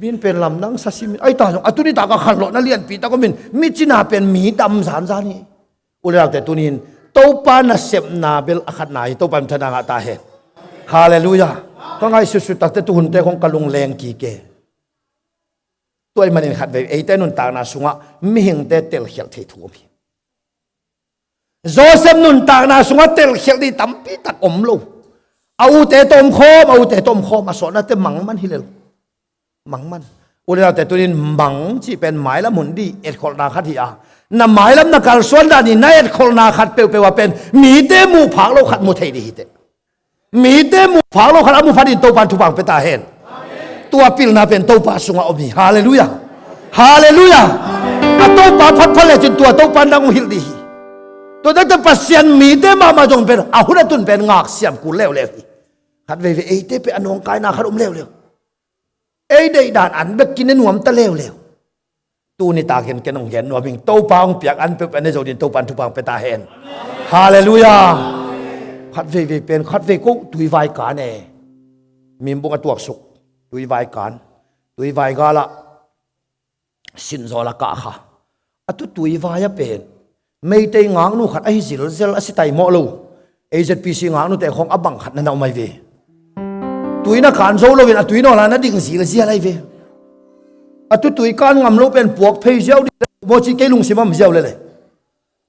min pen lam nang sasimin ai ta zong a tuni taka khanlawhna lianpi tak omin mi cina pen mi dam zanzan hi. U le naute tunin Topa nasepna bel a khatna hi. Topa in thana ngah ta hen. Halleluiah. Ka ngaihsutsut takte tuhunte khong ka lungleng kike. Tua ih manin khat vei eite nuntakna sungah mihingte telkhialh thei thu om hi. Joseph nuntakna sungah telkhialh dih tampi tak om lo. A ute tawh om khawm a ute tawh om khawm a sawhnate mangman hi lel. Mangman. U le naute tunin mang cih pen mailam hun dih etkholhna khat hi a na mailam na kalsuan dan hi na etkholhna khat peuhpeuh ah pen mite muhphak lo khat mu thei dih hi teh. Mite muhphak lo khat a muphat in Topa in thupha pia ta hen. Tua pilna pen Topa sungah om hi. Halleluiah. Halleluiah. A Topa phatphat lecin tua Topa nang hong hilh dih hi. Tua takte Pasian mite mahmah zong pen a hun a tun pen ngaksiam kul leuleu hi. Khat veivei eite pen a nawngkaina khat om leuleu. Ei deihdan an bek kine nuam ta leuleu. Tuni takin ken hong gen nuam ing Topa hong piak an peuh pen ne zo din Topa in thupha pia ta hen. Halleluiah. Khat veivei pen khat vei ko tuivai kan e. Mimbung a tuaksuk tuivai kan tuivai galah sinzawl a kah kha. A tu tuivai a pen Meitei ngaknu khat ahi zilzel a si taimawh lo. A Z P C ngaknute khawng a bang khat na na om ahi ve. Tui na kan zo loin a tui nawla na ding zilzial ahi ve. A tu tui kan ngam lo pen puak phei ziau dih maw ci kei lungsim am ziau lele.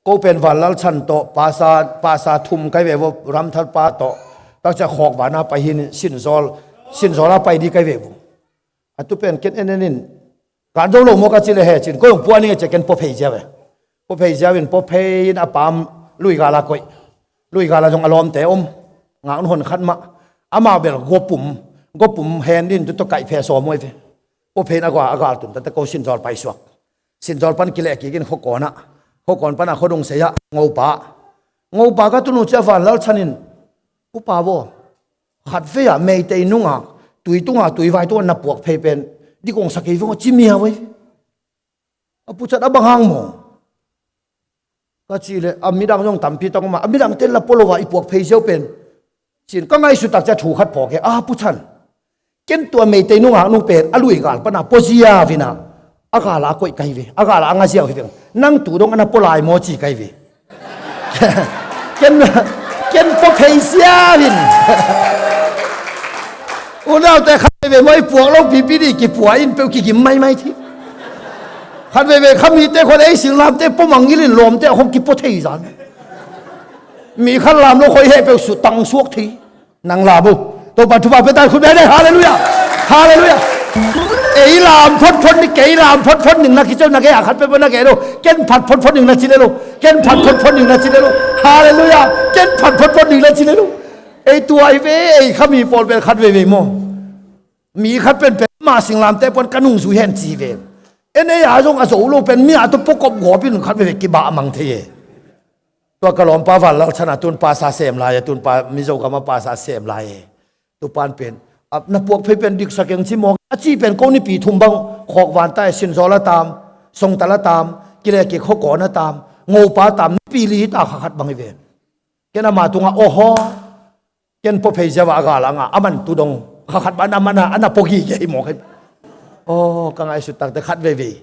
Ko pen Vanlal Chan tawh pasa pasa thum kai ve vaw ramthar pa tawh takcia khawk vana pai hin sinzawl sinzawl a pai dih kai ve vaw. A tu pen ken en en in kan zo lo maw ka ci le he cin ko hong puah ning a cia ken pua phei ziau e. Pua phei ziau in pua phei in a pam lui gala koih. Lui gala zong a lawmte om ngaknu hon khat mah amau bel gopum gopum hen din tu tawh kaih phe sawm uai ve. Pua phei in a gal a gal tun tate ko sinzawl pai suak. Sinzawl pan kileh kik in khuakawn ah khuakawn pan a khuadung sei ah ngopa ngopa ka tunu cia Vanlal Chan in upa vaw khat vei ah Meitei nungak tui tunga tuivai tunga na puak phei pen dik hong sa kei vong a ci miau ei. A pucat a bang hang maw ka ci le a midang zong tampi tang ma a midang ten la polo a i puak phei ziau pen cin ka ngaihsut tak cia thu khat phawk e a puchan. Ken tua Meitei nungak nu pen a lui gal pana pua ziau ina a gala a koih kai ve a gala a nga ziau hi veng nang tu dong ana pua lai maw ci kai ve. Ken ken pua phei ziau in unaute khat veve maw i puak lo pipi di kipua in peuh kigim maimai thi. Khat veve khamite khon ei singlamte pua mangil in lawmte a khong kipua thei zan. Mi khat lam lo khoi heh peuh su tang suak thei. Nang lam uh Topa thupha pia ta khut bia deh. Halleluiah. Halleluiah. Ei lam photphot ni kei lam photphot ning na kiceu na kei a khat peuh na kei lo ken phat photphot ning na ci le lo ken phat photphot ning na ci le lo. Halleluiah. Ken phat photphot ning na ci le lo. Ei tua hi ve ei khami pawl pen khat veivei maw mi khat pen pen ma singlamte puan ka nungzui hen ci ve. En ei a zong a zo lo pen mi a tu pokop gawpin khat veivei kibah a mang thei e. Tua ka lawmpa Van Lal Chan a tun pasa sem lai a, tun pa Mizo gam a pasa sem lai e. Tupan pen a na puak phei pen diksa keng ci mawk a ci pen ko nipi thum bang khawk vanta e, sinzawl a tam, songtal a tam, kile kik hawkawn a tam, ngopa a tam, nipi li hi ta kha khat bang hi ven. Ken ama tungah aw haw. Ken pua phei ziau a gal a ngah a man tu dong kha khat bang a man a na pua gige hi mawk hi. Aw ka ngaihsut takte khat veivei.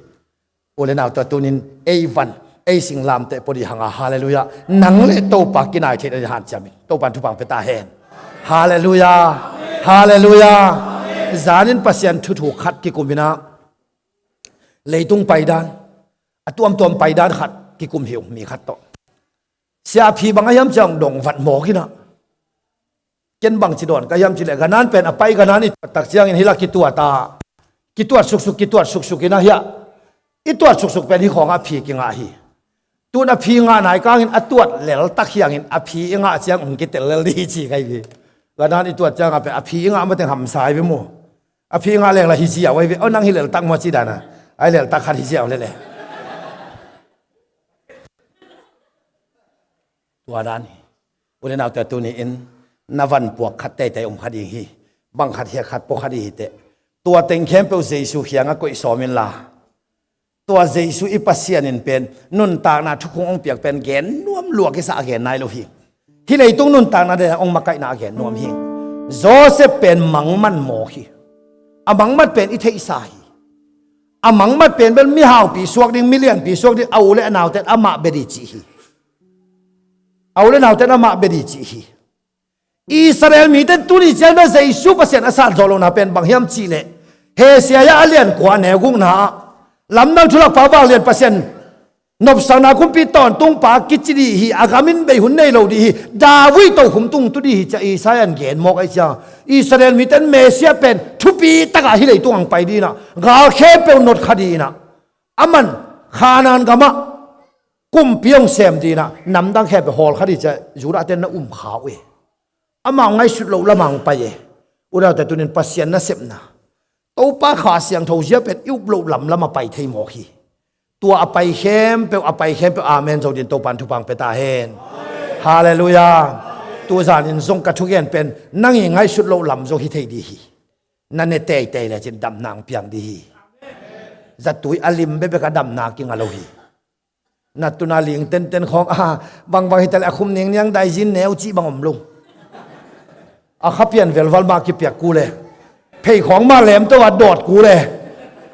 U le naute tunin ei van ei singlamteh pua dih hanga halleluiah. Nang le Topa kinai theih na ding hanciam in Topan thupha pia ta hen. Halleluiah. Halleluiah. Zanin Pasian thuthuk khat kikum inah leitung paidan a tuamtuam paidan khat kikum hi uh mi khat tawh. Siaphi bang a hiam ciang dong vat mawk inah. Ken bang ci dawn ka hiam ci leh ganan pen a pai ganan i tuat tak ciangin hi la kituat a kituat suksuk kituat suksuk inah hiah i tuat suksuk pen hi khawngah a phi kingah hi. Tun a phi ngah nai kangin a tuat lel tak hiangin a phi i ngah ciang hong kitel lel dih hi ci kai hi. Ganan i tuat ciangah pen a phi i ngah mateng hamsa i ve mu. A phi ngah leng la hi ziau ai ve aw nang hi lel tak maw ci dana ai lel tak khat hi ziau lele. Tua dan hi. U le naute tuni in na van puak khat teitei om kha ding hi. Bang khat hiak khat pua kha ding hi teh. Tua teng khempeuh Jesu khiangah koih sawm inla tua Jesu i Pasian in pen nuntakna thukhung hong piak pen gen nuam lua kisa a gen nai lo hi. Hih leitung nuntakna dena hong makaihna a gen nuam hi. Joseph pen mangman mawk hi. A mangmat pen i theihsa hi. A mangmat pen bel mihaupi suak ding milianpi suak ding a u le a nauten amah bia dih cih hi. A u le nauten amah bia dih cih hi. Israel mite tuni ciang bel Jesu Pasian a san zawh lohna pen bang hiam cihleh Hesia a lian kua a neu gukna ah lamdang thulakpa vanglian Pasian nopsakna kumpi tawntungpa kici dih hi. A gam in bei hun nei lo dih hi. David tokhum tung tu dih hi cia Isaiah in gen mawk ahi cia Israel miten Messiah pen thupi takah hi leitung ang pai dinah gal khempeuh not kha dinah a man Khanan gamah kumpi hong sem dinah namdang khempeuh hawl kha dih cia Judah ten na um kha uh e. Amau ngaihsut loh lamah hong pai e. Unaute tunin Pasian nasepna Topa Kha Siangtho zia pen i up loh lamlam a pai thei mawk hi. Tua a pai khempeuh a pai khempeuh amen zo din Topan thupha pia ta hen. Halleluiah. Tuzanin zong ka thugen pen nang i ngaihsut loh lam zong hi thei dih hi. Na ne teitei lecin damna ang piang dih hi. Zatui a lim bekbek a damna kinga lo hi. Na tuna ling tenten khawng a bangbang hita le a khum ningniang daizin neu cih bang om lo. A khapian velval mah kipiak ku le phei khawng mah lemto a dawt ku le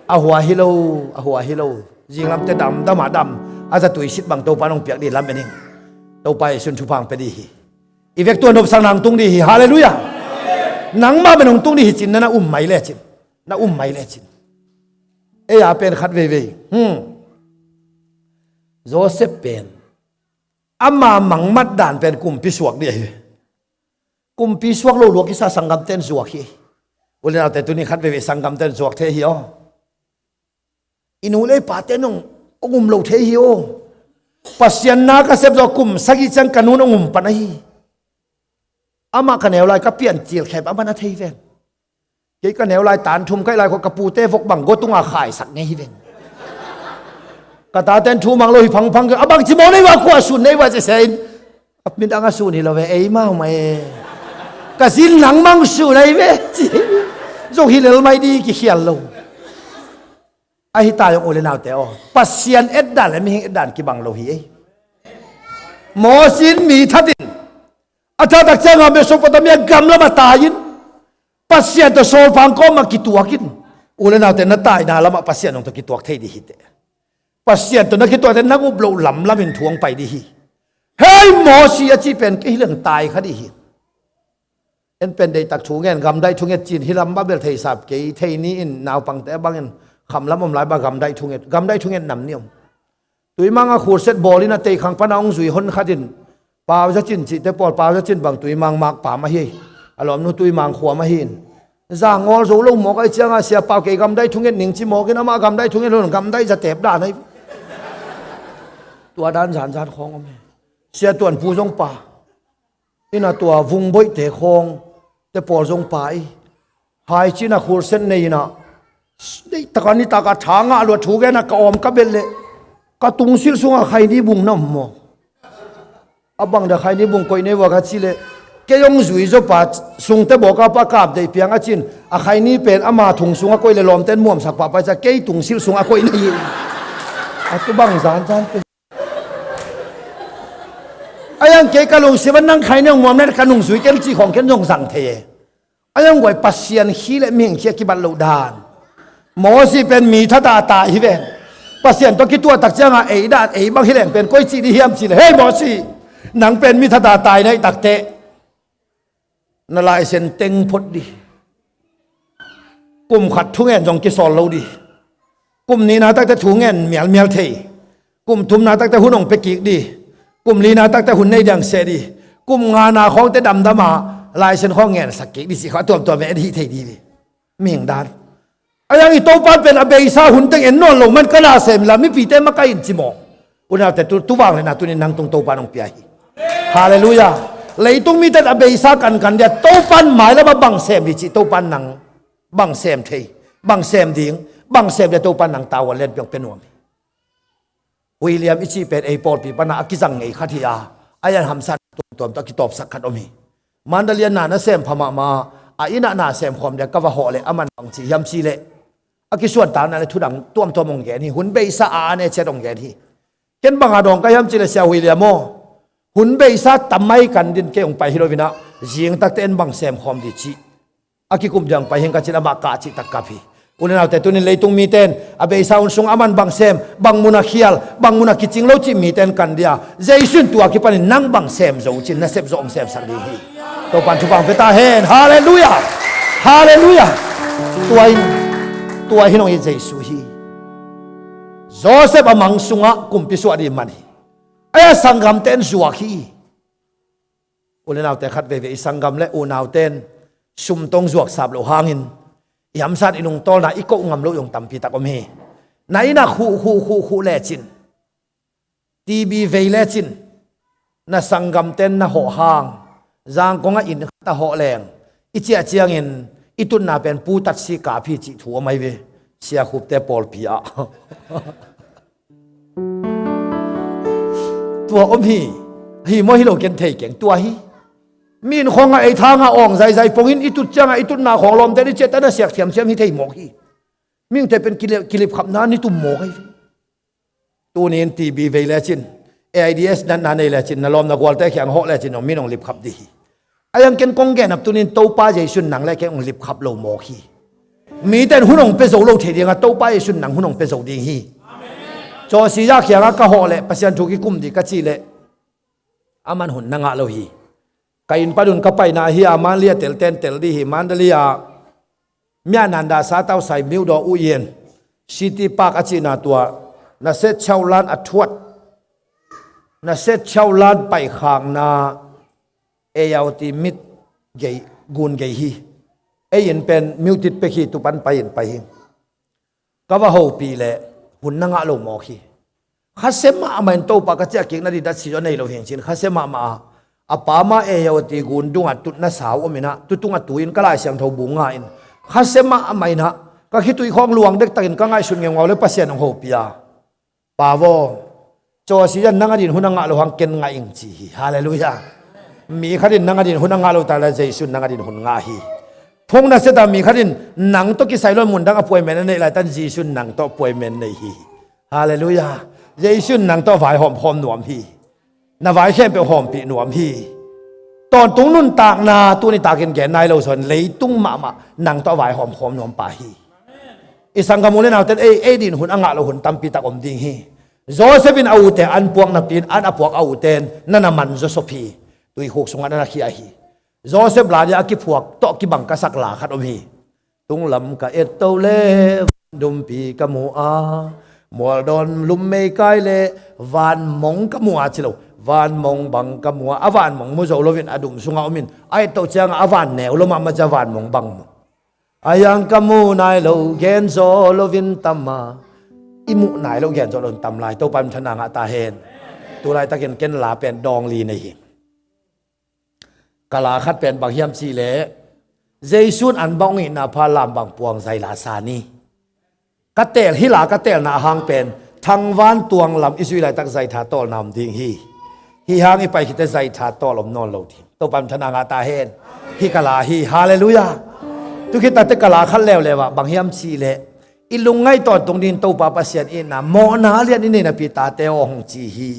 a hua hi lo. A hua hi lo. Zinglamte damdam a dam a zatui sit bang Topa nong piak dih lam ening. Topa Jesu'n thupha pia dih hi. I vek tua nopsak nang tung dih hi. Halleluiah. Nangmah men hong tung dih hi cin na na um mai lecin. Na um mai lecin. Ei a pen khat veivei. Hmm. Joseph pen ama mangmat dan pen kumpi suak dih ahi. Kumpi suak lo lua kisa sanggamten zuak hi. U le naute tuni khat veivei sanggamten zuak thei hi aw. I nu le i pate nong hong um lo thei hi aw. Pasian na ka sep zaw kum sagih ciang ka nun hong um pan ahi. Amah ka neu lai ka pian cil khep amah na thei ven. Kei ka neu lai tan thum kaih lai khua ka pute vok bang gua tunga khaisak ngei hi ven. Ka taten thu mang lo hi phangphang a bang ci maw nei va khua sun nei va ci se in. A midang a sun hi lo ve ei mau mai e. Ka zin lang mang sun ai ve ci. Zong hi lel mai di kikhial lo. Ahi ta zong u le naute aw Pasian etdan le mihing etdan kibang lo hi ei. Mosi in mi thatin a thatak cianga Mesopotamia gamlam a tai-in Pasian tawh sawlpang kawmah kituakin u le naute na taina lamah Pasian nong tawh kituak thei dih hi teh. Pasian tawh na kituakte nang up loh lamlamin thu hong pai dih hi. Hei Mosi a cih pen kei hi leng tai kha dih hi. En pen deihtak thu ngen gamdaih thunget cin hi lam babel theisap kei thei ni in naupangte a bangin khamlam om lai ba gamdaih thunget gamdaih thunget nam ni om. Tuimang a khurset bawlin a teikhang pana hong zui hon khatin Pau Za Cin cihte pawl Pau Za Cin bang Tuimang makpam ahi. A lawmnu Tuimang khuam ahi in zangawl zo lo mawk ahi cianga sia pau kei gamdaih thunget ning ci mawkin amah gamdaih thunget lo gamdaih zatep dan ahi. Tua dan zanzan khawng om hi. Sia tuanpu zong pa ina tua vungboihte khawng te pawl zong pa i hai cina khurset nei ina deih taka ni taka tha ngah lua thu gena ka awm ka belh leh ka tungsilh sunga khaini bung na om maw? A bang dah khaini bung koih nei vua ka cih leh, kei hong zui zawpa sungte bawka pa kap deih piang a cin, a khaini pen ama thong sungah koih leh lawmten muamsak pahpah cia, kei tungsilh sungah koih nei hi. A tu bang zanzan pen. A yang kei ka lungsim a nang khaini hong muam leh ka nungzui ken cih khawng ken zong zang thei e. A yang guai Pasian khi leh mihing khi a kibat loh dan. Mosi pen mi thatah a tai hi ven. Pasian tawh kituah tak ciangah ei dan, ei bang hi leng pen koi cih dih hiam cih leh, "Hei Mosi, nang pen mi thatah a tai na hih takteh na laisen teng phot dih. Kum khat thungen zong kisawl lo dih. Kum nihna takte thungen mialmial thei. Kum thumna takte hun hong pia kik dih. Kum lina takte hun nei diang seh dih. Kum ngana khawngte damdam a laisen khawng ngensak kik dih," cih khawng a tuamtuam en hih thei dih. Mihing dan. A yang i Topa pen a beisa hun teng en nawn lo man ka na sem la mipite makaih in ci maw. U naute tu, tu vang leh na tunin nang tung Topa nong pia hi. Halleluiah. Leitung mite a beisa kankan dia Topan mailam a bang sem dih cih Topan nang bang sem thei, bang sem ding, bang sem dia Topan nang tavuan lianpi hong pia nuam hi. William i cih pen ei pawlpi pana a kizang ngei khat hi a, a yan hamsa tuamtuam tawh a kitawpsak khat om hi. Mandalay ah na sem pha mahmah a, a inn ah na sem khawm dia ka va hawh leh a man bang ci hiam cih leh, a kisuantakna leh thudang tuamtuam hong gen hi. Hun beisa a an e ciat hong gen hi. Ken bang a dawng ka hiam cih leh, "Sia William aw, hun beisa tam mai kan din kei hong pai hi lo in ah, zing takte en bang sem khawm dih cih a kikum diang pai hing ka cin amah kah cih tak kap hi." U le naute tunin leitung mite in a beisa hun sung a man bang sem, bang mun a khial, bang mun a kicing lo cih mite in kan dia, Jesu in tua kipanin nang bang sem zo cin nasep zawh hong semsak ding hi. Topan thupha hong pia ta hen. Halleluiah. Halleluiah. Tua in, tua hi nong hi Jesu hi. Joseph a mang sungah kumpi suah dih man hi. Ai a sanggamte in zuak hi. U le naute khat veivei i sanggam le unaute in sum tawh zuak sap loh hangin i hamsa in i nungtawlna i koh ngam loh zong tampi tak om hi. Na inn ah khuh khuh khuh khuh lecin, T B vei lecin, na sanggamte in na hawh hang, Zangkong ah inn khat a hawh leng i ciah ciangin i tutna pen Pu Tatsi kap hi cih thu om ai ve. Sia Khupte pawlpi ah tua om hi. Hi maw hi lo ken thei keng tua hi. Mi inn khawngah ei thangah awng zaizai pongin i tut ciangah i tutna khawng lawmte in i ciah ta na siak thiamthiam hi thei mawk hi. Mihingte pen kilip, kilipkhapna ni tum mawk hi. Tunin T B vei lecin, A I D S natna nei lecin, na lawm na gualte kiang hawh lecin hong min hong lipkhap dih hi. A yang ken kong gen ap tunin Topa Jesu in nang le kei hong lipkhap lo mawk hi. Mite in hun hong pia zo lo thei dingah Topa Jesu in nang hun hong pia zo ding hi. Cawsi zah kiangah ka hawh leh Pasian thu kikum dih ka cih leh a man hun na ngah lo hi. Ka inn pan un ka paina hi a, Mandalay a telten tel dih hi. Mandalay a Myananda Satawsai Myodaw U Yen City Park a cihna tua na set chaulan a thuat, na set chaulan paikhakna A L T mit gei, gun gei hi. Ei in pen mutit pek hi, tupan pai in pai hi. Ka va hopih leh hun na ngah lo mawk hi. Khasia mahmah in Topa ka ciah kik nading datsi zaw nei lo hing cin khasia mahmah a, a pa mah A L T gun dungah tutna sau om in ah, tu tungah tu in ka Lai Siangtho bu nga in khasia mahmah in ah, ka khitui khawng luang dektakin ka ngaihsun ngeungau le Pasian hong hopih a, Pa vaw, cawsi zan nang a din hun a ngah lo hang ken ngah ing ci hi. Halleluiah. Mi khat in nang a din hun a ngah lo ta le Jesu in nang a din hun ngah hi. Phung na sia ta mi khat in nang tawh kisai lo in mundang appointment a neih laitan Jesu in nang tawh appointment nei hi. Halleluiah. Jesu in nang tawh vaihawm khawm nuam hi. Na vai khempeuh hawmpih nuam hi. Tawntung nuntakna tuni takin gen nai lo zaw in leitung mahmah nang tawh vaihawm khawm nuam pa hi. I sanggam u le naute in ei, ei din hun a ngah lo hun tampi tak om ding hi. Joseph in a ute an puak napi in an a puak a ute in na na man zawsop hi. Tuikhuk sungah na na khia hi. Joseph la dia a kiphuak tawh kibang ka sak la khat om hi. Tunglam ka etto le van dumpi ka mu a, mualdawn lummei kai le van mong ka mu a ci lo, van mong bang ka mu a, a van mong mu zo loin a dum sungah om in a etto ciangah a van neu lo mahmah cia van mong bang mu. A yang ka mu nai lo gen zaw loin tam a, i muh nai lo gen zaw loin tam lai, Topa in thana ngah ta hen. Tulaitakin ken la pen dawng li nei hi. Ka la khat pen bang hiam cih leh Jesu in an bang hong itna pha lam bang puang zai la sa ni. Ka teel hi la ka teelna a hang pen thangvan tuang lam i zui laitak zai tha tawlna om ding hi. Hih hang i pai khit teh zaitha tawl om nawn lo ding. Topa min thang ngah ta hen. Hih ka la hi. Halleluiah. Tu khit tak teh ka la khat leuleu ah bang hiam cih leh, i lungngaih tawntung dingin Topa Pasian itna mawhna lian i nei napi tate aw hong ci hi.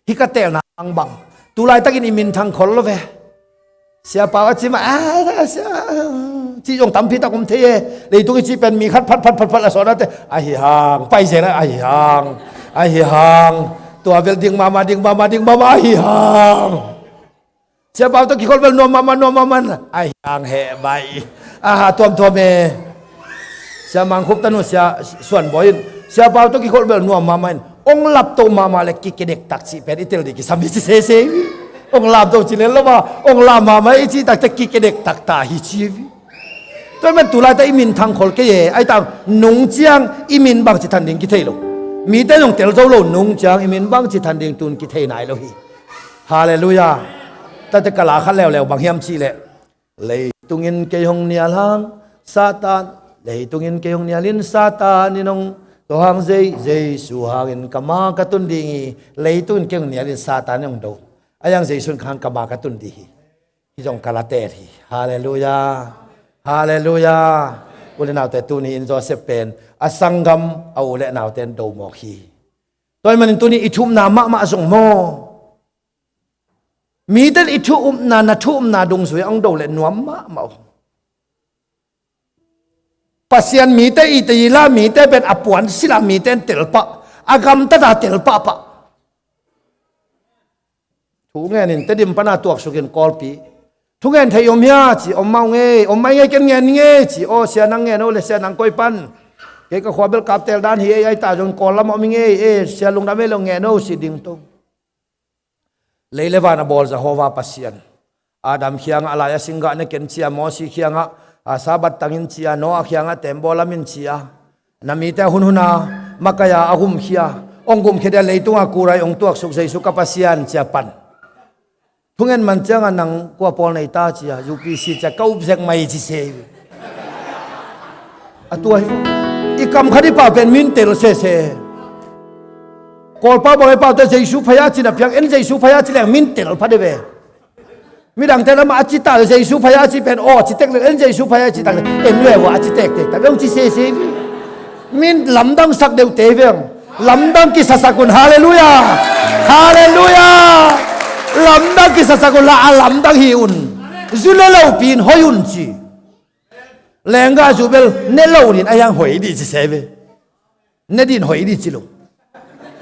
Hih ka teelna bangbang, tu laitakin i minthang khol lo ve. Sia Pau a ci mah, "Ah, sia," cih zong tampi tak om thei e. Leitung i cih pen mi khat phat phat phat phat a sawn a teh, "Ahi hang," pai zen a, "Ahi hang, ahi hang." Tua bel ding mahmah, ding mahmah, ding mahmah, "Ahi hang." Sia Pau tawh kikhol bel nuam mahmah, nuam mahmah, "Ahi hang heh baih." Aha, tuamtuam e. Sia Mang Khup tanu, Sia Suan Bawi in, Sia Pau tawh kikhol bel nuam mahmah in, ong lapto mahmah le kikidek tak cih pen i tel ding kisam hi ci sese hi. Ong lapto ci lel lo ma, ong lap mahmah i cih tak teh kikidek tak ta hi ci hi. Tua man tu laitak i minthang khol kei e, ai tang nung ciang i min bangci than ding kithei lo. Mite nong tel zo lo, nung ciang i min bangci than ding tun kithei nai lo hi. Halleluiah. Tate ka la khat leuleu bang hiam cih leh, "Leitung in kei hong nial hang, Satan, leitung in kei hong nial in Satan in hong do hang, Zei, Jesu hangin ka ma ka tun ding hi, leitung in kei hong nial in Satan in hong do. Ahi hang Jesu in ka hang ka ma ka tun ding hi." Hih zong ka la tel hi. Halleluiah. Halleluiah. U le naute, tuni in Joseph pen a sanggam a u le naute in do mawk hi. Tua ahih manin tuni i thu upna mahmah zong maw, mite in i thu upna, na thu upna dungzui a hong do le nuam mahmah uh. Pasian mite i te i la, mite pen a puan sila mite in tel pah, a gamtata tel pahpah. Thu ngen in Tedim pana tuaksuk in Kawlpi, "Thu ngen thei om hia?" ci, "Om mah ung ei, om mah ing ei, ken ngen ing ei," ci. "Aw sia, nang ngen o le sia, nang koi pan? Kei ka khua bel kap tel dan hi ei, ai ta zong Kawl lamah om ing ei, e sia, lungdam ei lo, ngen o," ci ding to. Lei le van a bawl Jehovah Pasian, Adam kiangah a lai a singgah ne ken ci a, Mosi kiangah a Sabbath tang in ci a, Noah kiangah teembaw lam in ci a, na mite a hunhun a makaih a, a gumkhia, hong gumkhia dia leitung a kurai hong tuaksuk Jesu ka Pasian ci a pan. Thungen man ciangah nang kua pawl nei ta ci a, U P C ci a, ka up zek mai ci se. A tua hi. I kam khat i pau pen min tel sese. Kawlpau bang i pau teh Jesu phaya ci na piang, en Jesu phaya ci leng min tel pha de ve. Midangte lamah a ci ta Jesu phaya ci pen, aw ci tek leng en Jesu phaya ci tak leng en ve ua, a ci tektek tak leng ci sese. Min lamdang sak deuh te veng. Lamdang kisasak un. Halleluiah. Halleluiah. Lamdang kisasak un la, a lamdang hi un. Zu le lopi in hoih un ci. Lenggah zu bel ne lo din a hiang hoih dih ci se ve. Ne din hoih dih ci lo.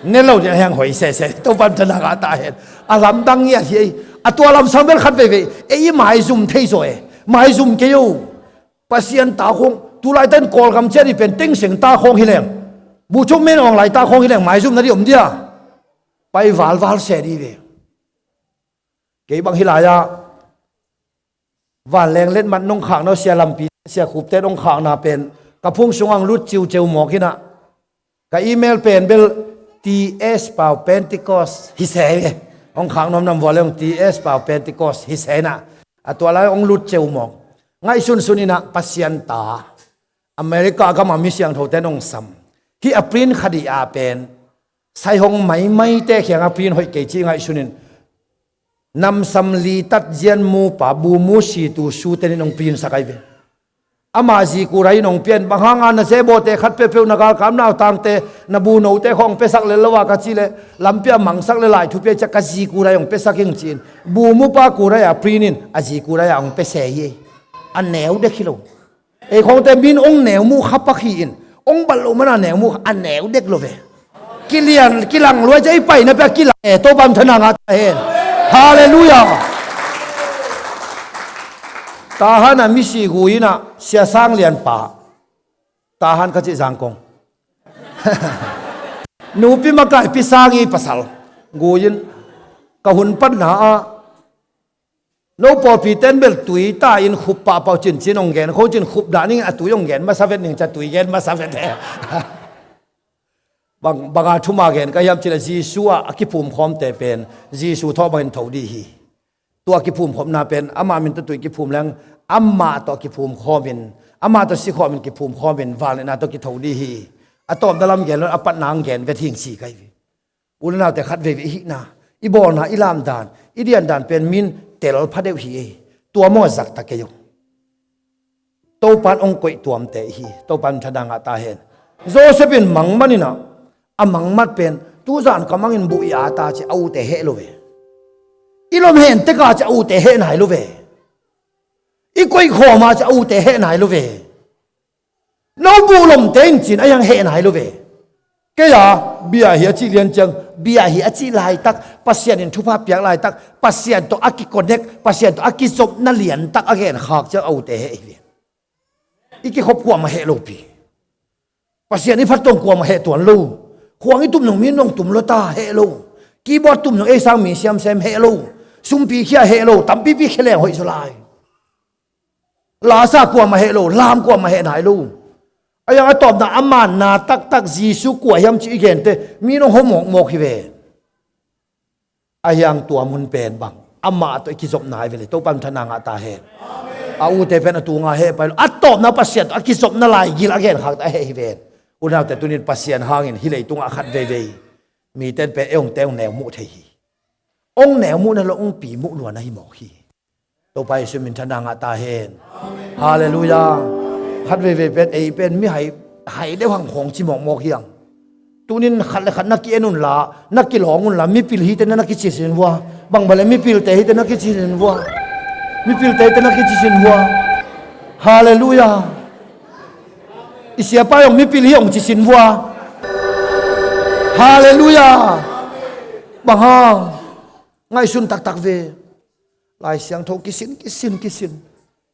Ne lo din a hiang hoih sese. Topa min thang ngah ta hen. A lamdang ngiat hi ei. A tua lamsang bel khat veivei ei i maizum thei zaw e. Maizum kei o. Pasian ta khong, tu laitak in Kawlgam ciat i pen Thein Sein ta khong hi leng, Buchuk Min Aung Hlaing ta khong hi leng, maizum na dih om dia. Pai valval se dih ve. Kei bang hi lai-ah vanleng letmat nong khakna, Sia Lampi, Sia Khupte nong khakna pen ka phung sungah hong lut ciuciu mawk inah, ka email pen bel T S Pau Pentecost hi se hi ve. Hong khak nuam nam vua le hong T S Pau Pentecost hi se inah, a tua lai hong lut ciu mawk. Ngaihsunsun inah Pasian ta, America gam a mi siangthote nong sam, hih a print kha dih a pen sai hong maimaite kiangah print hoih kei ci ngaihsun in, namsam litat zian mupa bu mu situ sute nih nong print sak ahi ve. Ama zikura in hong pian, bang hanga na zebawte khat peuhpeuh, na galkap nautangte, na bu note khawng hong piasak lel lo a ka cih leh, lampi a mangsak le lai thupi a ciah ka zikura in hong piasak ing ci-in, bu mupa kura a print in a zikura a hong pia se hi. A neu dek hi lo. Ei khawngte min hong neu muh kha pak hi in, hong balh loh mana neu muh kha, a neu dek lo ve. Kilian, kilang luai cia i paina pia kilang e, Topa min thang ngah ta hen. Halleluiah. Tahan a misi gui inah Sia Sang Lian pa, Tahan ka cih Zangkong. Nupi makaipi sang i pasal gui in, ka hun panna ah, no pawlpi ten bel tui ta in khup pahpah uh cincin hong gen kho cin, khup dah ning a tui hong gen masa vet ning cia, tui gen masa vet he. Bang, banga thuma gen ka hiam cih leh Jesu ah a kiphumkhawmte pen Jesu thaw bangin tho dih hi. Tua kiphumkhawmna pen ama min tawh tui kiphum leng, amah tawh kiphumkhawmin, amah tawh sikhawmin kiphumkhawmin vangliatna tawh kitho dih hi. A tawpna lam gen lo, a patna ang gen vet hing ci ka hi. U le naute, khat veivei i hihna, I bawlna, i lamdan, i diandan pen min tel pha deuh hi ei. Tua maw zak ta kei uh. Topan ong koih tuamte hi. Topan thana ngah ta hen. Joseph in mang maninah, a mang mat pen, tuzan ka mangin buh i ata ci a ute heh lo ve. I lom hen teka ci a ute heh nai lo ve. I koih khawma ci a ute heh nai lo ve. No buh lomte in cin a hiang heh nai lo ve. Kei a, bia hi a cih lian ciang, bia hi a cih laitak, Pasian in thupha piak laitak, Pasian tawh a kikonek, Pasian tawh a kizopna liantak a genkhak ciang a ute heh hi ve. I kikhop kuamah heh lopi. Pasian i phat tong kuamah heh tuan lo. Khuang i tum nong mi nong tum lo ta heh lo. Keyboard tum nong ei sang mi siamsem heh lo. Sumpi khia heh lo. Tampipi khia leng hoih zaw lai. Lasa kuamah heh lo, lam kuamah heh nai lo. A yang a tawpna a manna taktak Jesu kua hiam ci i gente, mi nong hawmawkmawk hi ve. A hiang tua mun pen bang, amah tawh i kizopna hi ve le, Topa min thana ngah ta hen. A ute pen a tunga heh pai lo, a tawpna Pasian tawh a kizopna laigil a genkhak ta a heh hi ven. Unaute tunin Pasian hangin hi leitungah khat veivei. Miten pen e ongte ong neu muh thei hi. Ong neu muh na lo ong pi muh luan ahi mawk hi. Topa Jesu min thana ngah ta hen. Halleluiah. Khat veivei pen ei pen mi hai, hai deuh hang khawng ci mawkmawk hiang. Tunin khat le khat na ki-en unla, na kilawng unla, mipil hite na na kicisin vua. Bangbang le mipilte hite na kicisin vua. Mipilte hite na kicisin vua. Halleluiah. I siapa hong mipil hi hong cisin vua. Halleluiah. Bang hang. Ngaihsun taktak ve. Lai Siangtho kisin, kisin, kisin.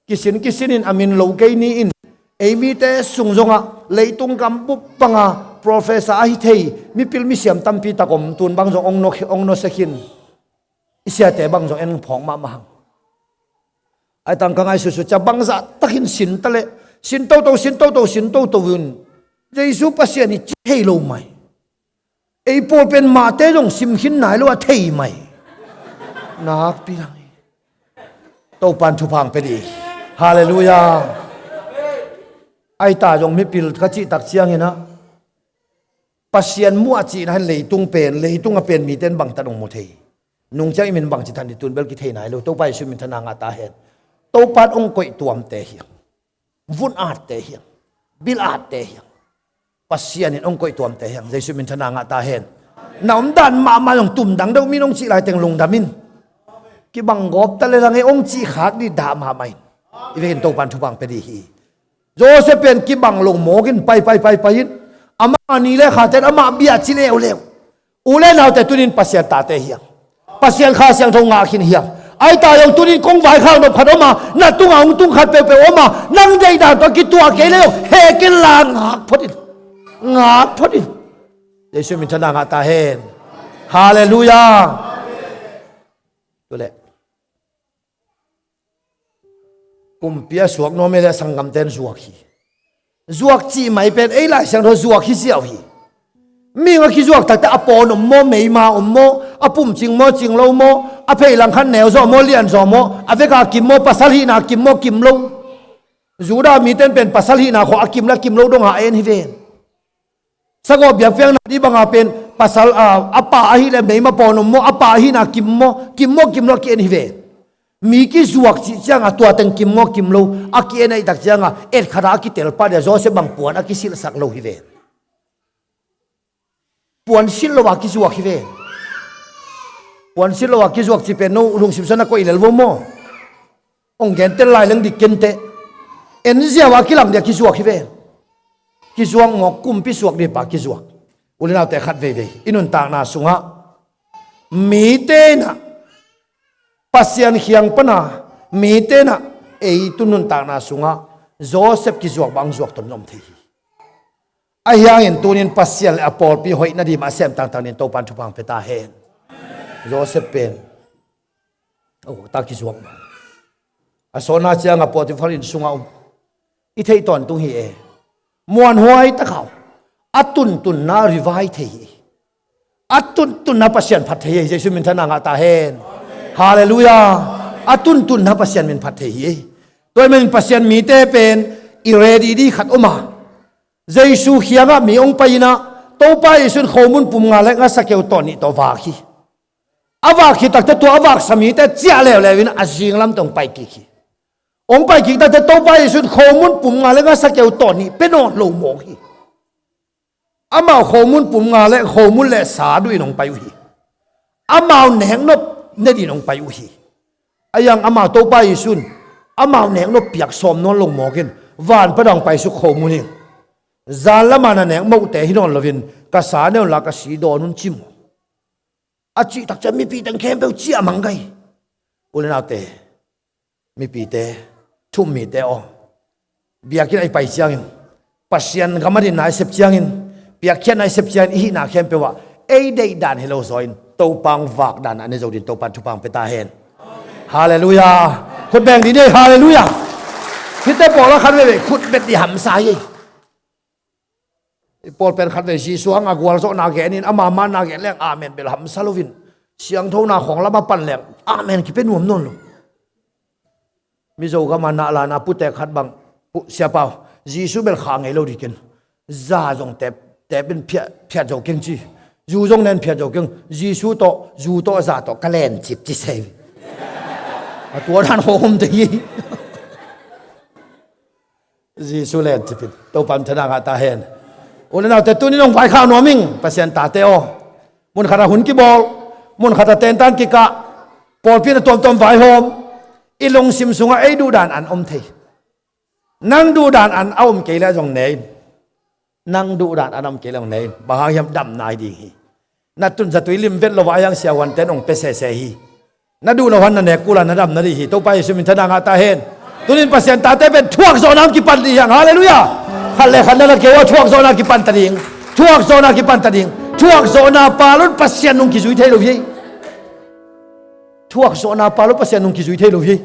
Kisin, kisin in a min lo kei ni in. Ei mite sung zongah leitung gam bup banga professor ahi thei, mipil misiam tampi tak om, tun bang zong ong no, ong no sekhin. I siate bang zong en phawng mahmah hang. Ai tang ka ngaihsutsu cia bangzah takin sin ta leh, sin toto, sin toto, sin toto in. Jesu Pasian i ci thei lo mai. Ei pawl pen mahte zong simkhin nai lo a thei mai. Nakpi lang hi. Topan thupha ong pia dih. Halleluiah. Ai ta zong mipil ka cih tak ciangin ah, Pasian muh a cihna hin leitung pen, leitung a pen mite in bangtan ong mu thei. Nung ciang i min bangci than dih tun bel kithei nai lo. Topa Jesu min thana ngah ta hen. Topan ong koih tuamte hiang. Vun atte hiang, bil atte hiang. Pasian in ong koih tuamte hiang, Jesu min thana ngah ta hen. Na omdan mahmah zong tumdang deuh min ong cih laiteng lungdam in. Kibang gawp ta le lang e ong cih khak dih dah mahmah in. I vekin Topan thupha ong pia dih hi. Joseph pen kibang lo mawk in pai, pai, pai, pai in. Amah a ni le khate in amah bia ci leuleu. U le naute tunin Pasian tate hiang. Pasian Kha Siangtho ngah khin hiang. Ai ta zong tunin kong vaikhak nop khat om a, na tungah hong tung khat peuhpeuh om a, nang deihdan tawh kituah kei le zong, heh ken la ngak phot in. Ngak phot in. Jesu min thana ngah ta hen. Halleluiah. Tu le. Kumpi a suak nuam e le sanggamten zuak hi. Zuak cih mai pen ei Lai Siangtho zuak hi ziau hi. Mihing a kizuak takte a pawn om maw, meima om maw, a pum cing maw, cing lo maw, a pheilang khat neu zaw maw, lian zaw maw, a veka kim maw, pasal hihna kim maw, kim lo. Judah miten pen pasal hihna khawng a kim le a kim lo dong a en hi ven. Sagawh biakpiakna dih banga pen pasal, a, a pa ahih leh meima pawn om maw, a pa ahihna kim maw, kim maw, kim lo a ki-en hi ve. Mi kizuak cih cianga tua teng kim maw, kim lo a ki-en ahih tak cianga et khata a kitel pah dia Joseph bang puan a kisilhsak lo hi ve. Puan silh lo a kizuak hi ve. Puan silh lo a kizuak cih pen no lungsim sung na koih lel vo maw? Ong gen tel lai leng dik kenteh. En ziau a kilang dia kizuak hi ve. Kizuak maw, kumpi suak dih pa kizuak. U le naute khat veivei i nuntakna sungah mite inah Pasian khiang pana mite inah ei tu nuntakna sungah Joseph kizuak bang zuak ton om thei hi. Ahi hangin tunin Pasian le a pawlpi hoih nading mah a sem tangtang dingin Topan thupha ong pia ta hen. Joseph pen, oh, ta kizuak maw? A sawtna cianga Potiphar inn sungah om. I theih tawntung hi e. Muanhuai tak a om. A tuntunna revise thei hi. A tuntunna Pasian phat thei hi. Jesu min thana ngah ta hen. Halleluiah. A tuntunna Pasian min phat thei hi. Tua ahih manin Pasian mite pen i ready dih khat om a. Jesu khiangah mi ong pai inah Topa Jesu in khomun pum nga le nga sakeu tawh nih tawh vak hi. A vak khit takte tua a vaksa mite ciah leuleu in a zinglam tawh hong pai kik hi. Hong pai kik takte Topa Jesu in khomun pum nga le ngasa keu tawh nih pia nawn lo mawk hi. Amau khomun pum nga le khomun le sa duh in hong pai uh hi. Amau neknop ne dih in hong pai uh hi. A iang amau Topa Jesu in amau neknop piak sawm nawn lo mawk in van pan a hong pai suk khomun hi. Zan lam a na nek mohte hi nawn loin ka sa ne un la ka si dawn un ci maw? A cih tak ciang mipite khempeuh ciah mang kei. U le naute, mipite, thu-um mite aw, biakinn ah i pai ciangin, Pasian gam a dinna i sep ciangin, piakkhiatna i sep ciangin, i hihna khempeuh ah ei deih dan hi lo zaw in Topa hong vak dan a ne zo ding Topa in thupha hong pia ta hen. Halleluiah. Khut beng dih ni, halleluiah. Hihte pawl a khat veivei khut bet dih hamsa hi. I pawl pen khat vei Jesu hang a gualzawhna gen in ama manna gen leng amen bel hamsa loin, siangthona khawng lam a pan leng amen kipia nuam nawn lo. Mizo gam a na lana pute khat bang, pu, siapa aw, Jesu bel kha ngei lo dih ken. Za zong tep, tep in phiat, phiat zo keng ci. Zu zong nen phiat zo keng. Jesu tawh zu tawh za tawh ka lencip ci se. A tua dan khawng om te hi. Jesu lencip in Topa in thana ngah ta hen. U le naute, tuni in hong vaikhak nuam ing, Pasian tate aw. Mun khat a hun kibawl, mun khat a tentan kikah, pawlpi in a tuamtuam vaihawm. I lungsim sungah ei duhdan an om thei. Nang duhdan an a om kei leh zong ne in. Nang duhdan an a om kei leh zong ne in. Bang hang hiam, damna hi ding hi. Na tun zatui lim vet lo a, a iang siahuante in hong pia sese hi. Na duh lo han na nek kul a na dam na dih hi. Topa Jesu min thana ngah ta hen. Tuni in Pasian tate pen thuakzawhna hong kipan dih hiang. Halleluiah. Khat le khat na la keu a thuakzawhna kipan ta ding. Thuakzawhna kipan ta ding. Thuakzawhna pal un Pasian hong kizui thei lo hi. Thuakzawhna pal un Pasian hong kizui thei lo hi.